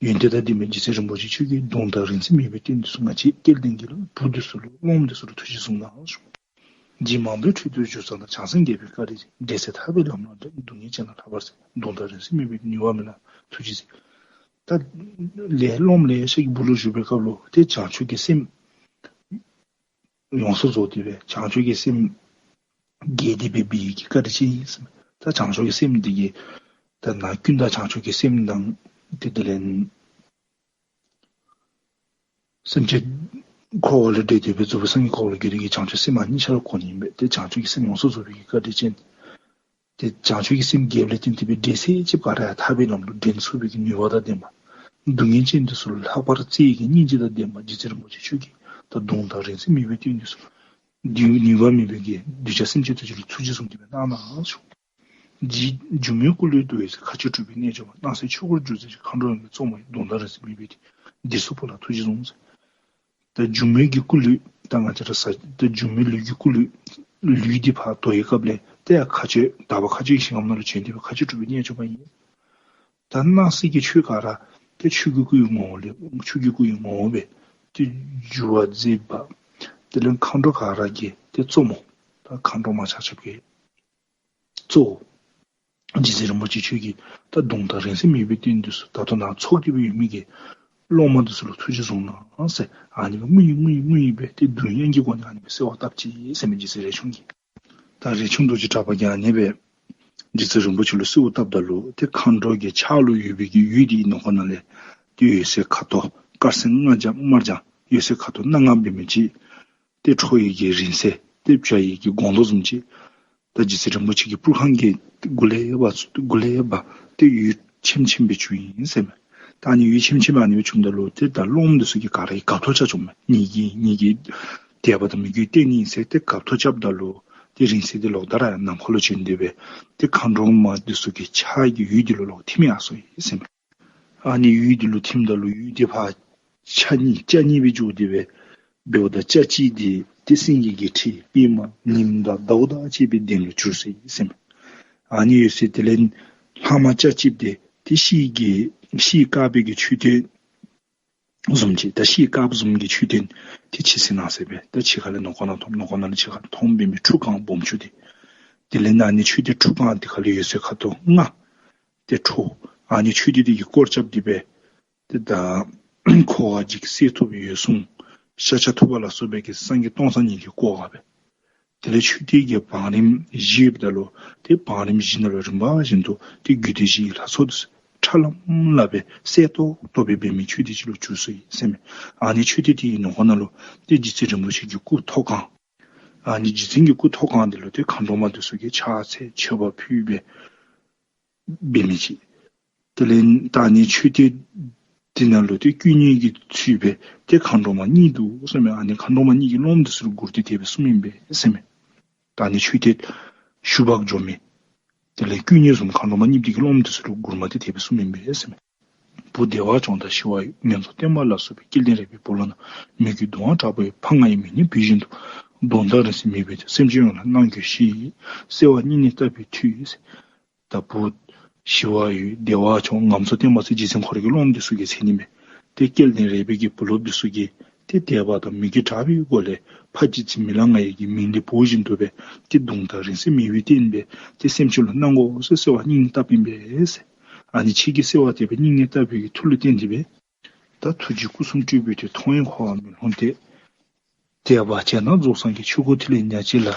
ཡོན་ཏན་དང་ལྡན་པའི་རྗེ་བཙུན་རིན་པོ་ཆེ་ཁྱོད་ཀྱིས་གདུང་དང་རིང་བསྲེལ་མེད་པའི་རྟེན་འདི་ཚུ་ང་བཅས་སྐལ་ལྡན་གྱི་བུ་འདི་ཚུ་ལུ་སློབམ་འདི་ཚུ་ལུ་ཐུགས་རྗེས་བཟུང་གནང་ཞུ། རྗེ་མང་པོའི་ཁྲོད་དུ་བཞུགས་ཙམ་དང་། བྱང་སེམས་རྒྱས་པའི་བཀའ་དྲིན་ཅན། འབྲེལ་ཚད་ཐར་པའི་ལམ་སྣ་འདྲེན། སྡུག་བསྔལ་ཅན་ལ་ལྷག་པར་གསན། གདུང་དང་རིང་བསྲེལ་མེད་པའི་ནུས་པ་མེད་ན་ཐུགས་རྗེས་གཟིགས། ད་ལས་སློབམ་ལེ་ཤ་གི་སྦུག་ལུ་བཞུགས་པའི་སྐབས་ལུ་ཏེ་བྱང་ཆུབ་ཀྱི་སེམས་ ཡོངས་སུ་རྫོགས་ཏེ་སྦེ་བྱང་ཆུབ་ཀྱི་སེམས་རྒྱས་ཏེ་སྦེ་འབད་ནི་གི་བཀའ་དྲིན་ཅན་ཨིན་ཟེར་མས། ད་བྱང་ཆུབ་ཀྱི་སེམས་འདི་གིས་ད་ནང་ཀུན་དགའ་བྱང་ཆུབ་ཀྱི་སེམས་དང་ཏེ་དེ་ལས་སེམས་ཅན་འཁོར་བ་ལས་འདྲེན་ཏེ་སྦེ་རྫོགས་པའི་སངས་རྒྱས་འཁོར་བ་ལས་རྒྱལ་བའི་གི་བྱང་ཆུབ་སེམས་ཨ་ནི་ཆ་ར་གོ་ནི་ཨིན་པས། ཏེ་བྱང་ཆུབ་ཀྱི་སེམས་ཡོངས་སུ་རྫོགས་པའི་གི་བཀའ་དྲིན་ཅན། ཏེ་བྱང་ཆུབ་ཀྱི་སེམས་རྒྱསཔ་ལས་བརྟེན་ཏེ་སྦེ་འདྲེ་སྲིན་ཅིག་ག་ར་ཡང་ཐར་པའི་ལམ་ལུ་འདྲེན་ཚུགས་པའི་གི་ནུས་པ་དང་ལྡན་པ། སྡུག་བསྔལ་ཅན་འདི་ཚུ་ལུ་ལྷག་པར་བརྩེ་བའི་གི་སྙིང་རྗེ་དང་ལྡན་པ་རྗེ་བཙུན་རིན་པོ་ཆེ་ཁྱོད་ཀྱིས་ད་གདུང་དང་རིང་བསྲེལ་མེད་པའི་བསྟན་འདི་ཚུ་ལུ་ནུས་པ་མེད་པའི་གི་གདུལ་བྱ་སེམས་ཅན་ཐམས་ཅད་ལུ་ཐུགས་རྗེ་བཟུང་སྟེ་སྦེ་གནང་གནང་ཞུ། རྗེ་སྒྱུ་མའི་སྐུ་ལུས་འདུལ་བའི་ཚེ། མཁའ་སྤྱོད་གྲུབ་པའི་རྣལ་འབྱོར་པ། སྣང་སྲིད་ཆོས་སྐུར་བསྒྱུར་མཛད་ཅིང་། མཁའ་འགྲོ་ཡོངས་ཀྱི་གཙོ་མོ་ཡི། གདུང་དང་རིང་བསྲེལ་མེད་པའི་བསྟན་འདི་ཚུ་ཕུལ་ལ་ཐུགས་རྗེ་བཟུང་ཟེར། ད་སྒྱུ་མའི་གི་སྐུ་ལུས་ད་ང་བཅས་ར་ས་ད་སྒྱུ་མའི་ལུས་ཀྱི་སྐུ་ལུས་ལུས་འདི་ཕར་དོར་བའི་སྐབས་ལས་ཏེ་ཡར་མཁའ་སྤྱོད་དག་པ་མཁའ་སྤྱོད་ཀྱི་ཞིང་ཁམས་ནང་ལུ་བྱོན་ཏེ་སྦེ་མཁའ་སྤྱོད་གྲུབ་པའི་རྣལ་འབྱོར་པ་ཨིན། ད་སྣང་སྲིད་ཀྱི་ཆོས་ག་ར་ཏེ་ཆོས་ཀྱི་སྐུའི་ངོ་བོ་ལས་ཆོས་ཀྱི་སྐུའི་ངོ་བོ་སྦེ་ཏེ་བསྒྱུར་བ་མཛད་པ། དེ་ལས་མཁའ་འགྲོ་ག་ར་གི་ཏེ་གཙོ་མོ་ད་མཁའ་འགྲོ་མ་ཆ་ཁྱབ་ཀྱི་གཙོ་བོ་རྗེ་བཙུན་རིན་པོ་ཆེ་ཁྱོད་ཀྱིས་ད་གདུང་དང་རིང་བསྲེལ་མེད་པའི་བསྟན་འདི་ཚུ་ད་ལྟོ་ནཱ་ཚོགས་ཏེ་སྦེ་ཡོད་མི་གི་སློབ་མ་འདི་ཚུ་ལུ་ཐུགས་རྗེ་བཟུང་གནང་ཟེར། ཨ་ནི་སྦེ་ངུ་ཡི་ངུ་ཡི་ངུ་ཡི་སྦེ་ཏེ་གདུང་དབྱངས་ཀྱི་སྒོ་ནས་ཨ་ནི་སྦེ་གསོལ་བ་བཏབ་ཅི་ཟེར་མས། རྗེ་བཙུན་རས་ཆུང་གིས། ད་རས་ཆུང་རྡོ་རྗེ་གྲགས་པ་གིས་ཨ་ནི་སྦེ་རྗེ་བཙུན་རིན་པོ་ཆེ་ལུ་གསོལ་བ་བཏབ་ད་ལུ་ཏེ་མཁའ་འགྲོ་གི་ཕྱག་ལུ་ཡོད་པའི་གི་འོད་འདི་ནང་ཁོག་ནང་ལས་ཏེ་འོད་ཟེར་ཁ་དོག་དཀར་སེར་དམར་ལྗང་དམར་ལྗང་འོད་ཟེར་ཁ་དོག་སྣ་ལྔ་འབད་མི་ཅིག་ཏེ་འཕྲོ་ཡི་གི་རིང་བསྲེལ་ཏེ་བྱ་ཡི་གི་སྒོང་རྡོག་བཟུམ་ཅིག། ད་རྗེ་བཙུན་རིན་པོ་ཆེ་གི་པུར་ཁང་གི་གུ་ལས་འབད་གུ་ལས་འབད་ཏེ་འོད་ཆེམ་ཆེམ་སྦེ་བྱུང་ཡི་ཟེར་མས། ད་ཨ་ནི་འོད་ཆེམ་ཆེམ་ཨ་ནི་སྦེ་བྱུངམ་ད་ལུ་ཏེ་ད་སློབ་མ་འདི་ཚུ་གིས་ག་ར་གིས་དགའ་ཏོག་རྐྱབ་བྱུངམ་མས། ངེ་གི་ངེ་གི་དད་པ་དང་མོས་གུས་བསྟན་ནི་ཨིན་ཟེར་ཏེ་དགའ་ཏོག་རྐྱབ་ད་ལུ་ཏེ་རིང་བསྲེལ་འདི་ལོག་ད་ར་ཡང་ནམ་མཁའ་ལུ་བྱོན་ཏེ་སྦེ་ཏེ་མཁའ་འགྲོ་མ་འདི་ཚུ་གི་ཕྱག་གི་འོད་འདི་ལུ་ལོག་ཐིམ་ཡར་སོ་ཡི་ཟེར་མས། ཨ་ནི་འོད་འདི་ལུ་ཐིམ་ད་ལུ་འོད་འདི་ཕར་ཆ་གཉིས་ཆ་གཉིས་སྦེ་འགྱོ་སྟེ་སྦེ་འབདཝ་ད་ཆ་གཅིག་འདི་ཏེ་སེང་གེ་གི་ཁྲི་པདྨ་ཉི་མ་དང་ཟླཝ་དང་བཅས་པའི་གདན་ལུ་གྱུར་སོ་ཡི་ཟེར་མས། ཨ་ནི་འོད་ཟེར་དེ་ལས་ལྷག་མ་ཆ་གཅིག་འདི་ཏེ་ཤེལ་གྱི་ཤེལ་དཀར་པོའི་གི་མཆོད་རྟེན་བཟུམ་ཅིག། ད་ཤེལ་དཀརཔོ་བཟུམ་གྱི་མཆོད་རྟེན་ཏེ་ཕྱི་ཚེ་ནང་གསལ་སྦེ་ད་ཕྱི་ཁ་ལས་ནང་ཁོག་ནང་མཐོངམ་ནང་ཁོག་ནང་ལས་ཕྱི་ཁར་མཐོངམ་འབད་མི་ཁྲུ་གང་སྦོམ་ཆུང་འདི། དེ་ལས་ཨ་ནི་མཆོད་རྟེན་ཁྲུ་གང་འདི་ཁ་ལས་འོད་ཟེར་ཁ་དོག་ལྔ་ཏེ་འཕྲོ། ཨ་ནི་མཆོད་རྟེན་འདི་གིས་བསྐོར་རྐྱབ་སྟེ་སྦེ་ཏེ་ད་འཁོར་བ་འཇིག་གསེར་ཐུབ་པའི་འོད་སྲུང་ཤཱཀྱ་ཐུབ་པ་ལ་སོགས་པའི་གི་སངས་རྒྱས་སྟོང་རྩ་གཉིས་ཀྱིས་བསྐོར་བ་སྦེ། དེ་ལས་མཆོད་རྟེན་གྱི་བང་རིམ་བཞི་ཡོདཔ་ད་ལུ་ཏེ་བང་རིམ་བཞི་ནང་ལུ་རིམ་པ་བཞིན་དུ་ཏེ་རྒྱུད་སྡེ་བཞིའི་ལྷ་ཚོགས་འདི་ཚུ་ཁྲ་ལམ་ལམ་སྦེ་གསལ་ཏོག་ཏོ་སྦེ་འབད་མི་མཆོད་རྟེན་ཅིག་ལུ་གྱུར་སོ་ཡི་ཟེར་མས། ཨ་ནི་མཆོད་རྟེན་དེའི་ནང་ཁོག་ནང་ལུ་ཏེ་རྗེ་བཙུན་རིན་པོ་ཆེ་གི་སྐུ་ཐོག་ཁང་། ཨ་ནི་རྗེ་བཙུན་གྱི་སྐུ་ཐོག་ཁང་འདི་ལུ་ཏེ་མཁའ་འགྲོ་མ་འདི་ཚུ་གིས་ཕྱག་འཚལ་མཆོད་པ་ཕུལ་སྦེ་འབད་མི་ཅིག། དེ་ལས་ད་ཨ་ནི་མཆོད་རྟེན་འདི་ནང་ལུ་ཏེ་བསྐུལ་མཉེ་གི་ཚུལ་སྦེ་ཏེ་མཁའ་འགྲོ་མ་གཉིས་འདུག་ཟེར་མས། ཨ་ནི་མཁའ་འགྲོ་མ་གཉིས་ཀྱིས་སློབ་མ་འདི་ཚུ་ལུ་མགུར་ཏེ་དེ་སྦེ་གསུངམ་ཨིན་པས་ཟེར་མས། ད་ཨ་ནི་མཆོད་རྟེན་ཞུ་བར་འགྱོ་མི་དེ་ལས་བསྐུལ་མཉེ་བཟུམ་མཁའ་འགྲོ་མ་གཉིས་འདི་གིས་སློབ་མ་འདི་ཚུ་ལུ་མགུར་མ་འདི་དེ་སྦེ་གསུངམ་ཨིན་པས་ཟེར་མས། བུ་བདེ་བ་ལྕོག་དང་ཞི་བ་འོད། ངན་སོང་བརྟན་པ་ལ་སོགས་པའི། སྐལ་ལྡན་རས་པའི་སྦུག་ལ་གནས། མོས་གུས་གདུང་བ་དྲག་པོ་ཡིས། ཕ་ང་ཡི་མིང་ནི་བུ་བཞིན་དུ། གདུང་དང་རིང་བསྲེལ་མེད་པའི་བསྟན། སེམས་ཅན་ཡོངས་ལ་གནང་གྱུར་ཅིག། བརྩེ་བ་སྙིང་ནས་བཏབ་པའི་མཐུས། ད་བུ་ཞི་བ་འོད་བདེ་བ་ལྕོག་ངན་སོང་བརྟན་པ་ཟེར་རྗེ་བཙུན་ཁོ་ར་གི་སློབ་མ་འདི་ཚུ་གི་མཚན་ཨིན་པས། ཏེ་སྐལ་ལྡན་རས་པའི་གི་བུ་སློབ་འདི་ཚུ་གིས་ཏེ་དད་པ་དང་མོས་གུས་དྲག་པོའི་སྒོ་ལས་ཕ་རྗེ་བཙུན་མི་ལ་ང་ཡི་གི་མིང་འདི་བུ་བཞིན་དུ་སྦེ་ཏེ་གདུང་དང་རིང་བསྲེལ་མེད་པའི་བསྟན་སྦེ་ཏེ་སེམས་ཅན་ལུ་གནང་དགོ་ཟེར་བརྩེ་བ་སྙིང་ནས་བཏབ་ཨིན་པས་ཟེར། ཨ་ནི་ཁྱེད་ཀྱིས་བརྩེ་བ་དད་པ་སྙིང་ནས་བཏབ་པའི་གི་མཐུ་ལུ་བརྟེན་ཏེ་སྦེ་ད་ཐུགས་རྗེའི་སྐུ་གསུང་ཐུགས་ཀྱི་མཐུ་མཐོང་ཡང་འཁོར་བ་མི་ལྷོད་དེ། དད་པ་བྱས་ན་རྫོགས་སངས་རྒྱས། ཆོས་འཁོར་ཐིག་ལེ་ཉག་གཅིག་ལ།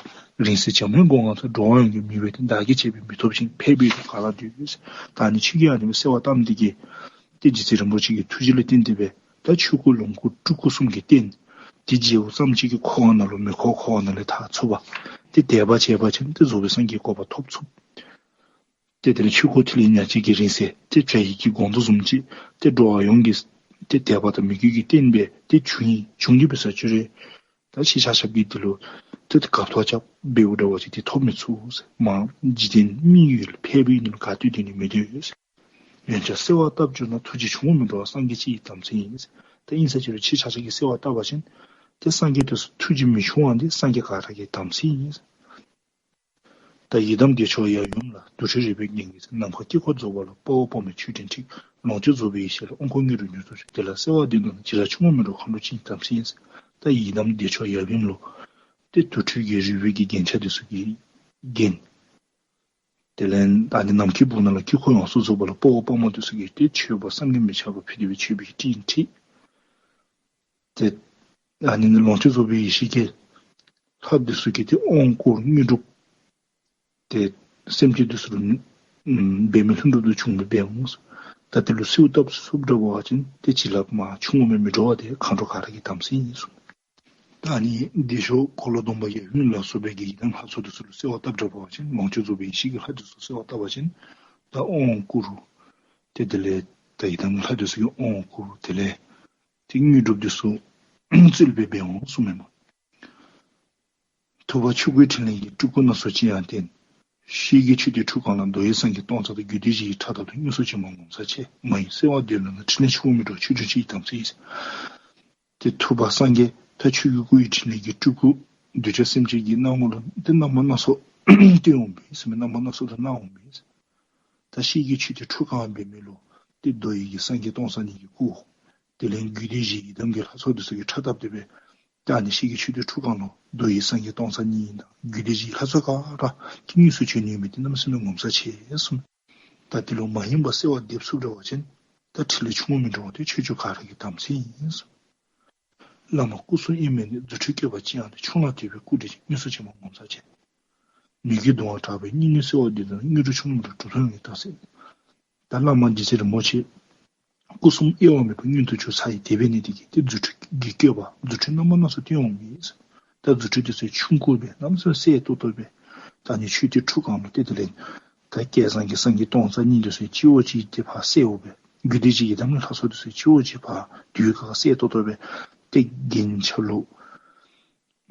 རིང་བསྲེལ་བྱ་མིན་སྒོ་ལྔ་ཚང་། འགྲོ་བ་ཡོངས་ཀྱི་མོས་པའི་བསྟན། བདག་གིས་བྱས་པས་མི་ཐོབ་ཅིང་། ཕལ་པའི་དོན་ག་ལ་འདུད། ད་ཨ་ནི་ཁྱེད་ཀྱིས་ཨ་ནི་སྦེ་བརྩེ་བ་བཏབ་མི་འདི་གིས་ཏེ་རྗེ་བཙུན་རིན་པོ་ཆེ་གི་ཐུགས་རྗེ་ལུ་བརྟེན་ཏེ་སྦེ་ད་ཆོས་འཁོར་ལོངས་སྐུ་སྤྲུལ་སྐུ་གསུམ་གྱི་རྟེན་འདི་མཇལཝ་ཙམ་ཅིག་གིས་འཁོར་བ་ནང་ལུ་མི་འཁོར་འཁོར་བ་ནང་ལས་ཐར་ཚུགས་པ། ཏེ་དད་པ་བྱས་པ་ཅིན་ཏེ་རྫོགས་པའི་སངས་རྒྱས་གོ་འཕང་ཐོབ་ཚུགས། ཏེ་དེ་ལས་ཆོས་འཁོར་ཐིག་ལེ་ཉག་གཅིག་གི་རིང་བསྲེལ་ཏེ་བྱ་ཡི་གི་སྒོང་རྡོག་བཟུམ་ཅིག་ཏེ་འགྲོ་བ་ཡོངས་ཀྱི་ཏེ་དད་པ་དང་མོས་གུས་ཀྱི་རྟེན་སྦེ་ཏེ་བྱུང་ཡི། བྱུང་ཡི་སྦེ་ཟེར་ཅི་རུང་ད་ཁྱེད་ཆ་ཁྱབ་ཀྱིས་དེ་ལུ་ཏེ་དགའ་ཏོག་རྐྱབ་འབདཝ་འདྲ་བ་ཅིན་ཏེ་ཐོབ་མི་ཚུགས་ཟེར། མ་འཇིག་རྟེན་མི་ཡུལ་ཕལ་པའི་ཡུལ་ནང་ལུ་ག་ཏེ་སྡོད་ནི་མི་སྡོད་ཟེར། འོན་ཀྱང་བརྩེ་བ་བཏབ་གྱུར་ན། ཐུགས་རྗེ་ཆུང་ངུ་མི་འགྲོ་བར། སངས་རྒྱས་སྤྱི་ཡི་དམ་ཚིག་ཡིན་ཟེར། ད་ཨིན་ཟེར་ཅི་རུང་ཁྱེད་ཆ་ཁྱབ་ཀྱིས་བརྩེ་བ་བཏབ་པ་ཅིན་ཏེ་སངས་རྒྱས་དེ་ཚུ་ཐུགས་རྗེ་མི་ཆུང་བ་འདི་སངས་རྒྱས་ག་ར་གི་དམ་ཚིག་ཡིན་ཟེར། ད་ཡི་དམ་བདེ་མཆོག་ཡབ་ཡུམ་ལ། དུར་ཁྲོད་རས་པའི་རྒྱན་གྱིས་མཛེས། ནམ་མཁའ་དཀྱིལ་འཁོར་རྫོགས་པ་ལ། དཔའ་བོ་དཔའ་མོའི་མཆོད་སྤྲིན་འཁྲིགས། ལོངས་སྤྱོད་རྫོགས་པའི་ཡེ་ཤེས་ལ། དབང་བསྐུར་མྱུར་དུ་མྱུར་དུ་ཤོག། དེ་ལ་བརྩེ་བ་ལྡན་དུ་ནི། ཇི་ལྟར་ཆུང་ངུ་མི་འགྲོ་མཁའ་འགྲོ་ཅན། དམ་ཚིག་ཡིན་ཟེར། ད་ཡི་དམ་བདེ་མཆོག་ཡབ་ཡུམ་ལུ་ཏེ་དུར་ཁྲོད་ཀྱི་རས་པའི་གི་རྒྱན་ཆ་འདི་ཚུ་གིས་བརྒྱན། དེ་ལས་ད་ནི་ནམ་མཁའི་སྦུག་ན་ལ་དཀྱིལ་འཁོར་ཡོངས་སུ་རྫོགས་པ་ལ་དཔའ་བོ་དཔའ་མོ་འདི་ཚུ་གིས་ཏེ་མཆོད་པ་བསམ་གྱིས་མི་ཁྱབ་པ་ཕུལ་ཏེ་སྦེ་མཆོད་པའི་སྤྲིན་འཁྲིགས། ཏེ་ཨ་ནི་ནི་ལོངས་སྤྱོད་རྫོགས་པའི་ཡེ་ཤེས་ཀྱི་ ལྷ་འདི་ཚུ་གིས་ཏེ་དབང་བསྐུར་དངོས་གྲུབ་ཏེ་སེམས་ཅན་འདི་ཚུ་ལུ་ཨམ་འབད་མི་ལྷུན་གྲུབ་ཏུ་བྱུང་སྦེ་འབད་འོང་། ད་དེ་ལུ་གསོལཝ་བཏབ་ཚུགསཔ་འདྲ་བ་ཅིན་ཏེ་བྱིན་རླབས་མར་ཆུང་ངུ་མེད་མི་འགྲོ་བ་དེ་མཁའ་འགྲོ་ག་ར་གི་དམ་ཚིག་ཨིན་གསུངས། ད་ཨ་ནི་བདེ་མཆོག་འཁོར་ལོ་སྡོམ་པ་ཡབ་ཡུམ་ལ་སོགས་པའི་གི་ཡི་དམ་ལྷ་ཚོགས་འདི་ཚུ་ལུ་གསོལཝ་བཏབ་འདྲ་བ་ཅིན་ལོངས་སྤྱོད་རྫོགས་པའི་ཡེ་ཤེས་ཀྱི་ལྷ་འདི་ཚུ་གསོལཝ་བཏབ་པ་ཅིན་ད་དབང་བསྐུར། ཏེ་དེ་ལས་ད་ཡི་དམ་ལྷ་འདི་ཚུ་གིས་དབང་བསྐུར། དེ་ལས་ཏེ་དངོས་གྲུབ་འདི་ཚུ་སྩོལ་སྦེ་འབད་འོང་གསུངམ་མས། ཐུབ་པ་ཆོས་སྐུའི་ཕྲིན་ལས་ཀྱིས། སྤྲུལ་སྐུ་སྣ་ཚོགས་ཅི་ཡང་བསྟན། ཤེལ་གྱི་མཆོད་རྟེན་ཁྲུས་ཁང་ལ། རྡོ་ཡི་སངས་རྒྱས་སྟོང་རྩ་དང་། རྒྱུད་སྡེ་བཞི་ཡི་ཁྲག་དག་ཏུ། དངོས་སུ་བྱོན་པ་ངོ་མཚར་ཆེ། མ་ཡེངས་གསོལ་བ་འདེབས་ལ་ནི། ཕྲིན་ལས་ཆུང་ངུ་མི་འགྲོ་ཆོས་སྐྱོང་སྤྱི་ཡི་དམ་ཚིག་ཡིན། ཏེ་ཐུབ་པ་སངས་རྒྱས་ད་ཆོས་ཀྱི་སྐུ་ཡི་ཕྲིན་ལས་ཀྱིས་སྤྲུལ་སྐུ་གདུལ་བྱ་སེམས་ཅན་གྱི་སྣང་ངོ་ལུ་ཏེ་རྣམ་པ་སྣ་ཚོགས་སྟོན་འོང་པས་ཟེར་མས། རྣམ་པ་སྣ་ཚོགས་ལུ་སྣང་འོང་པས། ད་ཤེལ་གྱི་མཆོད་རྟེན་ཁྲུས་ཁང་འབད་མི་ལུ་ཏེ་རྡོ་ཡི་གི་སངས་རྒྱས་སྟོང་རྩ་གཉིས་ཀྱི་སྐུ། དེ་ལས་རྒྱུད་སྡེ་བཞིའི་ཡི་དམ་གྱི་ལྷ་ཚོགས་འདི་ཚུ་གིས་ཁྲག་བཏབ་སྟེ་སྦེ་ད་ཨ་ནི་ཤེལ་གྱི་མཆོད་རྟེན་ཁྲུས་ཁང་ལུ་རྡོ་ཡི་སངས་རྒྱས་སྟོང་རྩ་གཉིས་དང་རྒྱུད་སྡེ་བཞིའི་ལྷ་ཚོགས་ག་ར་ཏེ་དངོས་སུ་བྱོན་ནི་ཡོད་མི་འདི་གནམ་མེད་ས་མེད་ངོ་མཚར་ཆེ་གསུངས། ད་དེ་ལུ་མ་ཡེངས་པར་གསོལ་བ་འདེབས་ཚུགསཔ་འདྲ་བ་ཅིན་ད་ཕྲིན་ལས་ཆུང་ངུ་མི་འགྲོ་བ་དེ་ཆོས་སྐྱོང་ག་ར་གི་དམ་ཚིག་ཡིན་གསུངས། བླ་མ་སྐུ་གསུམ་དབྱེར་མེད་ནི། རྫུ་འཕྲུལ་བཀོད་པ་ཅི་ཡང་བསྟན། ཆུང་ལ་དད་པའི་སྐུ་འདྲ་ཞིང་། དངོས་སུ་བྱོན་པ་ངོ་མཚར་ཆེ། མི་བསྐྱོད་གདུང་བ་དྲག་པོས་སྙིང་ནས་གསོལ་བ་འདེབས་ན། དངོས་གྲུབ་ཆུང་ངུ་མི་འགྲོ་གྲུབ་ཐོབ་ཡོང་བའི་རྟགས་ཡིན། ད་བླ་མ་རྗེ་བཙུན་རིན་པོ་ཆེ་སྐུ་གསུམ་དབྱེ་བ་མེད་པར་མངོན་དུ་གྱུར་ཚར་ཡི། དེ་འབད་ནི་དེ་གིས་ཏེ་རྫུ་འཕྲུལ་གྱིས་བཀོད་པ་རྫུ་འཕྲུལ་རྣམ་པ་སྣ་ཚོགས་སྟོན་འོང་མི་ཡིན། ད་རྫུ་འཕྲུལ་འདི་ཚུ་ཆུང་ཀུ་སྦེ་གནམ་མེད་ས་མེད་གསལ་ཏོག་ཏོ་སྦེ་ད་ཨ་ནི་མཆོད་རྟེན་ཁྲུས་ཁང་ལུ་ཏེ་དེ་ལས་ད་བསྐལ་བཟང་གི་སངས་རྒྱས་སྟོང་རྩ་གཉིས་འདི་ཚུ་གཅིག་འོག་གཅིག་ཏེ་ཕར་གསལཝ་སྦེ་རྒྱུད་སྡེ་བཞིའི་ཡི་དམ་གྱི་ལྷ་ཚོགས་འདི་ཚུ་གཅིག་འོག་གཅིག་ཕར་དུས་ག་ག་གསལ་ཏོག་ཏོ་སྦེ་ཏེ་རྒྱན་ཆ་ལུགས་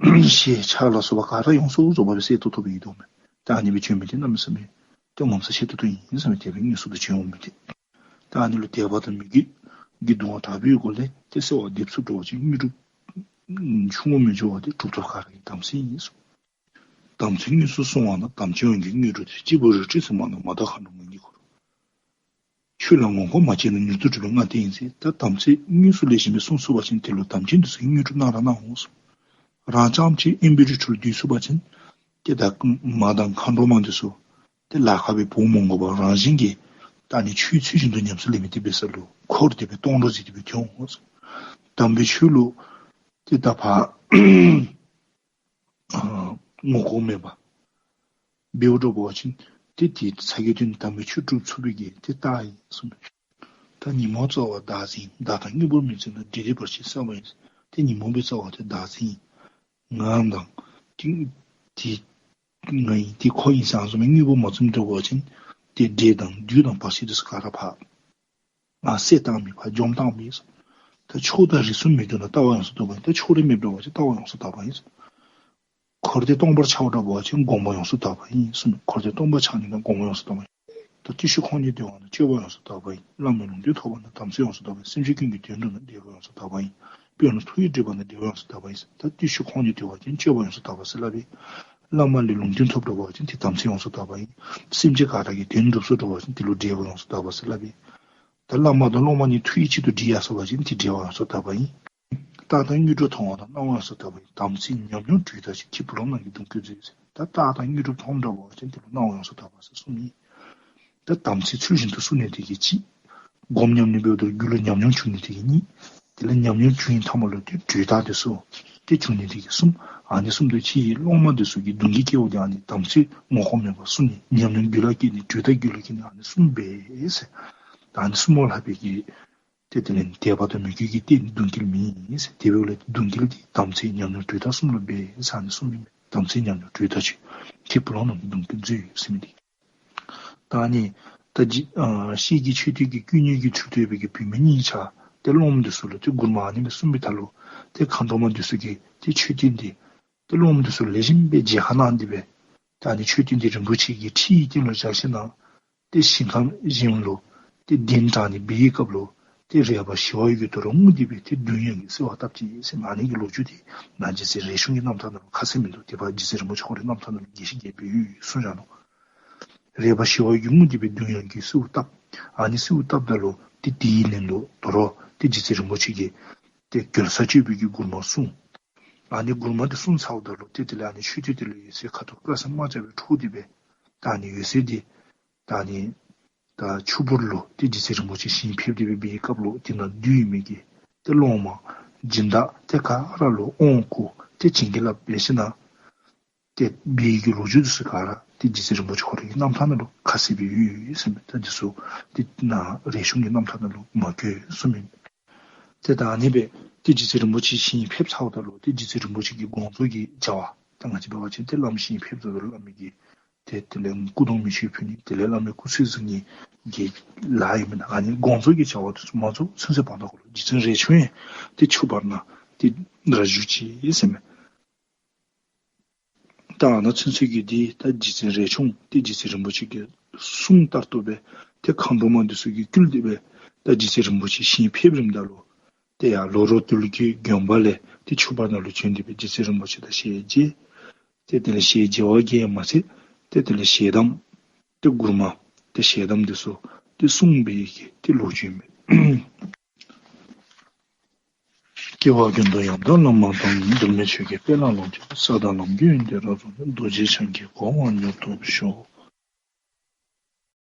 ཞལ་ཆ་ལ་སོགས་པ་ག་ར་ཡོངས་སུ་རྫོགས་པ་སྦེ་གསལ་ཏོག་ཏོ་སྦེ་ཡོད་དོ་མས། ད་ཨ་ནི་སྦེ་བྱོན་མི་འདི་གནམ་མེད་ས་མེད་ཏེ་ངོ་མཚར་ཆེ་ཏོག་ཏོ་ཨིན་ཟེར་མས། དེ་སྦེ་དངོས་སུ་ད་བྱོན་འོང་མི་འདི། ད་ཨ་ནི་ལུ་དད་པ་དང་མོས་གུས་ཀྱི་གདུང་བ་དྲག་པོའི་སྒོ་ལས་ཏེ་གསོལ་བ་འདེབས་ཚུགསཔ་འདྲ་བ་ཅིན་དངོས་གྲུབ་ཆུང་ངུ་མི་འགྱོ་བ་དེ་གྲུབ་ཐོབ་ག་ར་གི་དམ་ཚིག་ཨིན་གསུངས། དམ་ཚིག་དངོས་སུ་བསྲུང་བ་ན། དམ་ཅན་དབང་གི་དངོས་གྲུབ་སྟེར། སྐྱེས་བུ་རིགས་ཀྱི་སྲིད་མ་ནོར། མ་དག་མཁའ་འགྲོ་མ་ངེས་འཁོར། ཆོས་ལ་ངོ་ལྐོག་མ་སྐྱེས་ན། མྱུར་དུ་འགྲུབ་པའི་ལྔ་ལྡན་ཡིན་ཟེར། ད་དམ་ཚིག་དངོས་སུ་ལེགས་ཤོམ་སྦེ་བསྲུང་ཚུགས་པ་ཅིན་དེ་ལུ་དམ་ཅན་འདི་ཚུ་གིས་དངོས་གྲུབ་གནང་ར་གནང་འོང་གསུངས། རང་རྐྱངམ་གཅིག་དབེན་པའི་རི་ཁྲོད་ལུ་སྡོད་ཚུགས་པ་ཅིན་ཏེ་ད་མ་དང་མཁའ་འགྲོ་མ་འདི་ཚུ་ཏེ་ལཱ་ཁག་སྦེ་འབོ་མ་དགོ་པར་རང་བཞིན་གྱིས་ད་ཨ་ནི་ཆོས་ཚུལ་བཞིན་དུ་ཉམས་སུ་ལེན་མི་དེ་འབད་ས་ལུ་འཁོར་དེ་སྦེ་སྟོང་གྲོགས་མཛད་དེ་སྦེ་ཐོན་འོང་གསུངས། དམ་པའི་ཆོས་ལུ་ཏེ་ད་ཕར་ཨ་ངོ་ལྐོག་མེད་པར་འབདཝ་འདྲ་བ་ཅིན་ཏེ་དེ་ཚ་གྱང་དོན་དམ་པའི་ཆོས་སྒྲུབ་ཚུགས་པའི་གི་ཏེ་རྟགས་ཨིན་གསུངས། ད་ཉོན་མོངས་རྩ་བ་བདག་འཛིན། བདག་དང་དངོས་པོར་མི་འཛིན་ལ། འབྲས་དུས་བར་ཆད་བསལ་བ་ཡིན། ཏེ་ཉོན་མོངས་པའི་རྩ་བ་དེ་བདག་འཛིན། ང་དང་ཏེ་དེ་ང་ཨིན་དེ་ཁོ་ཨིན་ཟེར་བཟུམ་མའི་དངོས་པོ་མ་བཟུངམ་འདྲ་བ་ཅིན་ཏེ་འབྲས་དང་དུས་དང་བར་ཆད་དེ་ཚུ་ག་ར་ཕར་ཨ་བསལ་བཏང་མི་ཕར་འཇོམས་བཏང་མི་ཨིན། ད་ཕྱོགས་དང་རིས་སུ་མེད་དུས་ན། ལྟ་བ་ཡོངས་སུ་རྟོགས་པ་ཡིན། ད་ཕྱོགས་རིས་མེདཔ་འདྲ་བ་ཅིན་ལྟ་བ་ཡོངས་སུ་དག་པ་ཡིན། འཁོར་འདས་སྟོང་པར་འཆརཝ་འདྲ་བ་ཅིན་དགོངས་པ་ཡོངས་སུ་དག་པ་ཡིན་གསུངས། འཁོར་འདས་སྟོང་པར་འཆར་ནི་ན་དགོངས་པ་ཡོངས་སུ་དག་པ་ཡིན། ད་བརྟུལ་ཞུགས་ཁོང་ནས་འདོད་པ་ན། སྤྱོད་པ་ཡོངས་སུ་དག་པ་ཡིན། བླ་མའི་ལུང་བསྟན་ཐོབ་པ་ན། དམ་ཚིག་ཡོངས་སུ་དག་པ་ཡིན། སེམས་ཅན་ཀུན་གྱི་དོན་སྒྲུབ་ན། བདེ་བ་ཡོངས་སུ་དག་པ་ཡིན། དཔོན་ལ་ཐུགས་ཡིད་འདྲེས་པ་ན། བདེ་བ་ཡོངས་སུ་དག་པ་ཡིན། ད་བརྟུལ་ཞུགས་ཁོང་ནས་འདོད་པ་ཅིན་སྤྱོད་པ་ཡོངས་སུ་དག་པ་ཟེར་སླབ་ཨིན། བླ་མ་ལས་ལུང་བསྟན་ཐོབ་འདྲ་བ་ཅིན་ཏེ་དམ་ཚིག་ཡོངས་སུ་དག་པ་ཨིན། སེམས་ཅན་ག་ར་གི་དོན་སྒྲུབ་ཚུགས་འདྲ་བ་ཅིན་དེ་ལུ་འབྲེལ་བ་ཡོངས་སུ་དག་པ་ཟེར་སླབ་ཨིན། ད་བླ་མ་དང་སློབ་མ་གཉིས་ཐུགས་ཡིད་གཅིག་ཏུ་འདྲེས་ཡར་སོང་བ་ཅིན་ཏེ་འབྲེལ་བ་ཡོངས་སུ་དག་པ་ཨིན། རྟགས་དང་དངོས་གྲུབ་མཐོང་བ་དང་། སྣང་བ་ཡོངས་སུ་དག་པ་ཨིན། དམ་ཚིག་ཉམས་མྱོང་དྲོད་རྟགས་ཆེ། ཁྱེད་བུ་ལོན་ནང་གི་གདུང་བརྒྱུད་མཛོད་ཟེར། ད་རྟགས་དང་དངོས་གྲུབ་མཐོང་འདྲ་བ་ཅིན་དེ་ལུ་སྣང་བ་ཡོངས་སུ་དག་པ་ཟེར་གསུངམ་ཨིན། ད་དམ་ཚིག་ཚུལ་བཞིན་དུ་བསྲུང་ནི་དེ་གིས་གཅིག། སྒོམ་ཉམས་ལེན་འབདཝ་ད་རྒྱུད་ལུ་ཉམས་མྱོང་འབྱུང་ནི་དེ་གིས་གཉིས། དེ་ལས་ཉམས་མྱོང་བྱུང་བའི་མཐའ་མ་ལུ་ཏེ་དྲོད་རྟགས་དེ་ཚུ་ཏེ་འབྱུང་ནི་དེ་གིས་གསུམ། ཨ་ནི་གསུམ་དུ་ཕྱེ་བའི་སློབ་མ་དེ་ཚུ་གི་གདུང་བརྒྱུད་སྐྱེ་བ་དེ་ཨ་ནི་དམ་ཚིག་ངོ་ལྐོག་མེད་པར་བསྲུང་ནི་ཉམས་མྱོང་རྒྱུད་ལ་སྐྱེ་ནི་དྲོད་རྟགས་རྒྱུད་ལ་སྐྱེ་ནི་ཨ་ནི་གསུམ་འབད་ཟེར། ཨ་ནི་གསུམ་ལུ་ལྷག་པའི་གི་ཏེ་དེ་ལས་དད་པ་དང་མོས་གུས་ཀྱི་རྟེན་གདུང་བརྒྱུད་མེད་ཟེར། དེ་འབདཝ་ལས་གདུང་བརྒྱུད་དེ་དམ་ཚིག་ཉམས་མྱོང་དྲོད་རྟགས་གསུམ་ལུ་འབད་ཟེར་ཨ་ནི་གསུམ་ཨིན་མས། དམ་ཚིག་ཉམས་མྱོང་དྲོད་རྟགས་ཆེ། ཁྱེད་བུ་ལོན་ནང་གི་གདུང་བརྒྱུད་མཛོད་ཟེར་མི་འདི། ད་ཨ་ནི་ད་རྗེ་ཨ་ཤེལ་གྱི་མཆོད་རྟེན་གྱི་སྐུ་བརྙན་གྱི་ཚུལ་དུ་ཡོད་པའི་གི་བུད་མེད་གཉིས་ཆ་ཏེ་སློབ་མ་འདི་ཚུ་ལུ་ཏེ་མགུར་མ་ཨ་ནི་སྦེ་གསུངས་པའི་མཐའ་ལུ་ཏེ་མཁའ་འགྲོ་མ་འདི་ཚུ་གིས་ཏེ་མཆོད་རྟེན་འདི་ཏེ་སློབ་མ་འདི་ཚུ་ལེགས་ཤོམ་སྦེ་མཇལ་ཁ་གནང་སྟེ་སྦེ་ད་ཨ་ནི་མཆོད་རྟེན་འདི་རིན་པོ་ཆེ་གི་ཁྲི་ཡི་སྟེང་ལུ་བཞག་ཞིནམ་ལས་ཏེ་ཞིང་ཁམས་གཞན་ལུ་ཏེ་གདན་དྲངས་ནི་འབད་བའི་སྐབས་ལུ་ཏེ་རས་པ་ཞི་བ་འོད་ཀྱིས་དོ་རུང་ངུ་སྟེ་སྦེ་ཏེ་གདུང་ཡོངས་ཀྱིས་གསོལ་བ་བཏབ་ཅི་ཟེར་མི་ཨ་ནི་གི་ལོ་རྒྱུས་འདི་ན་རྗེ་བཙུན་རས་ཆུང་གི་རྣམ་ཐར་ནང་ལུ་ཁ་གསལ་མིན་འདུག། དེ་སྦེ་རྗེ་བཙུན་རིན་པོ་ཆེ་ཁོ་རའི་རྣམ་ཐར་ནང་ལུ་རྒྱས་ཤིང་རྒྱས་པར་ཡོད་གསུངས་བཞག་ནུག། རས་པ་ཞི་བ་འོད་ཀྱིས་ངུ་སྟེ་སྦེ་གདུང་ཡོངས་ཀྱིས་གསོལཝ་བཏབ། ཨ་ནི་གསོལཝ་བཏབ་ད་ལུ་ཏེ་དེའི་ལན་དུ་དོ་རུང་ཏེ་རྗེ་བཙུན་རིན་པོ་ཆེ་གིས་ཏེ་གོལ་ས་གཅོད་པའི་གི་མགུར་མ་གསུངས། ཨ་ནི་མགུར་མ་འདི་གསུངས་ཚརཝ་ད་ལུ་ཏེ་དེ་ལས་ཨ་ནི་མཆོད་རྟེན་དེ་ལུ་འོད་ཟེར་ཁ་དོག་དཀར་སེར་དམར་འབྱར་སྦེ་འཕྲོ་སྟེ་སྦེ་ད་ཨ་ནི་འོད་ཟེར་འདི་ད་ཨ་ནི་ད་ཆུ་བུར་ལུ་ཏེ་རྗེ་བཙུན་རིན་པོ་ཆེ་ཞིང་ཕེབས་ཏེ་སྦེ་འབད་བའི་སྐབས་ལུ་དེ་ནང་འདུས་མི་གི་ཏེ་སློབ་མ་སྦྱིན་བདག་ཏེ་ག་ར་ལུ་དབང་བསྐུར་ཏེ་བྱིན་གྱིས་བརླབས་འབད་ཞིནམ་ལས་ ཏེ་སྦས་ཡུལ་གྱི་ལོ་རྒྱུས་འདི་ཚུ་ག་ར་ཏེ་རྗེ་བཙུན་རིན་པོ་ཆེ་ཁོ་རའི་རྣམ་ཐར་ནང་ལུ་ཁ་གསལ་སྦེ་ཡོད་ཡོད་ཟེར་མས། ད་འདི་ཚུ་ཏེ་ནཱ་རས་ཆུང་གི་རྣམ་ཐར་ནང་ལུ་མ་བཀོད་ཟེར་མས། ཏེ་ད་ཨ་ནི་སྦེ་ཏེ་རྗེ་བཙུན་རིན་པོ་ཆེ་ཞིང་ཕེབས་ཚརཝ་ད་ལུ་ཏེ་རྗེ་བཙུན་རིན་པོ་ཆེ་གི་དགོངས་རྫོགས་ཀྱི་བྱ་བ་ད་ང་བཅས་འབད་བ་ཅིན་ཏེ་བླམ་ཞིང་ཕེབས་ཚརཝ་ད་ལུ་བླ་མའི་གི་ཏེ་དེ་ལས་སྐུ་གདུང་མེ་མཆོད་ཕུལ་ནི་དེ་ལས་བླ་མའི་སྐུ་ཚེ་གཟུངས་ནི་གི་ལཱ་ཨིན་མས། ཨ་ནི་དགོངས་རྫོགས་ཀྱི་བྱ་བ་འདི་ཚུ་མ་རྫོགས་ཚུན་ཚོད་བར་ན་ཁོ་ལུ་རྗེ་བཙུན་རས་ཆུང་ཡང་ཏེ་ཆུ་བར་ན་ཏེ་ར་བཞུགས་ཅི་ཟེར་མས། ད་ཨ་ནཱ་ཚུན་ཚོད་ཀྱི་འདི་ད་རྗེ་བཙུན་རས་ཆུང་ཏེ་རྗེ་བཙུན་རིན་པོ་ཆེ་གི་གསུང་ལྟར་དུ་སྦེ་ཏེ་མཁའ་འགྲོ་མ་འདི་ཚུ་གིས་བསྐུལ་ཏེ་སྦེ་ད་རྗེ་བཙུན་རིན་པོ་ཆེ་ཞིང་ཕེབས་རནམ་ད་ལུ་ཏེ་ཡར་ལོ་རོ་ཏོལ་གྱི་དགོན་པ་ལས་ཏེ་ཆུ་བར་ན་ལུ་བྱོན་ཏེ་སྦེ་རྗེ་བཙུན་རིན་པོ་ཆེ་དང་ཞལ་མཇལ། ཏེ་དེ་ལས་ཞལ་མཇལ་བ་གིས་མ་ཚད་ཏེ་དེ་ལས་ཞལ་གདམས་ཏེ་མགུར་མ་ཏེ་ཞལ་གདམས་འདི་ཚུ་ཏེ་གསུངས་པའི་གི་ཏེ་ལོ་རྒྱུས་ཨིན་མས། སྐྱེ་བ་ཀུན་ཏུ་ཡང་དག་བླ་མ་དང་། འགྲོ་མེད་ཆོས་ཀྱི་དཔལ་ལ་ལོངས་སྤྱོད་པ། ས་དང་ལམ་གྱི་ཡོན་ཏན་རབ་རྫོགས་ནས། རྡོ་རྗེ་འཆང་གིས་གོ་བ་མྱུར་ཐོབ་ཤོག།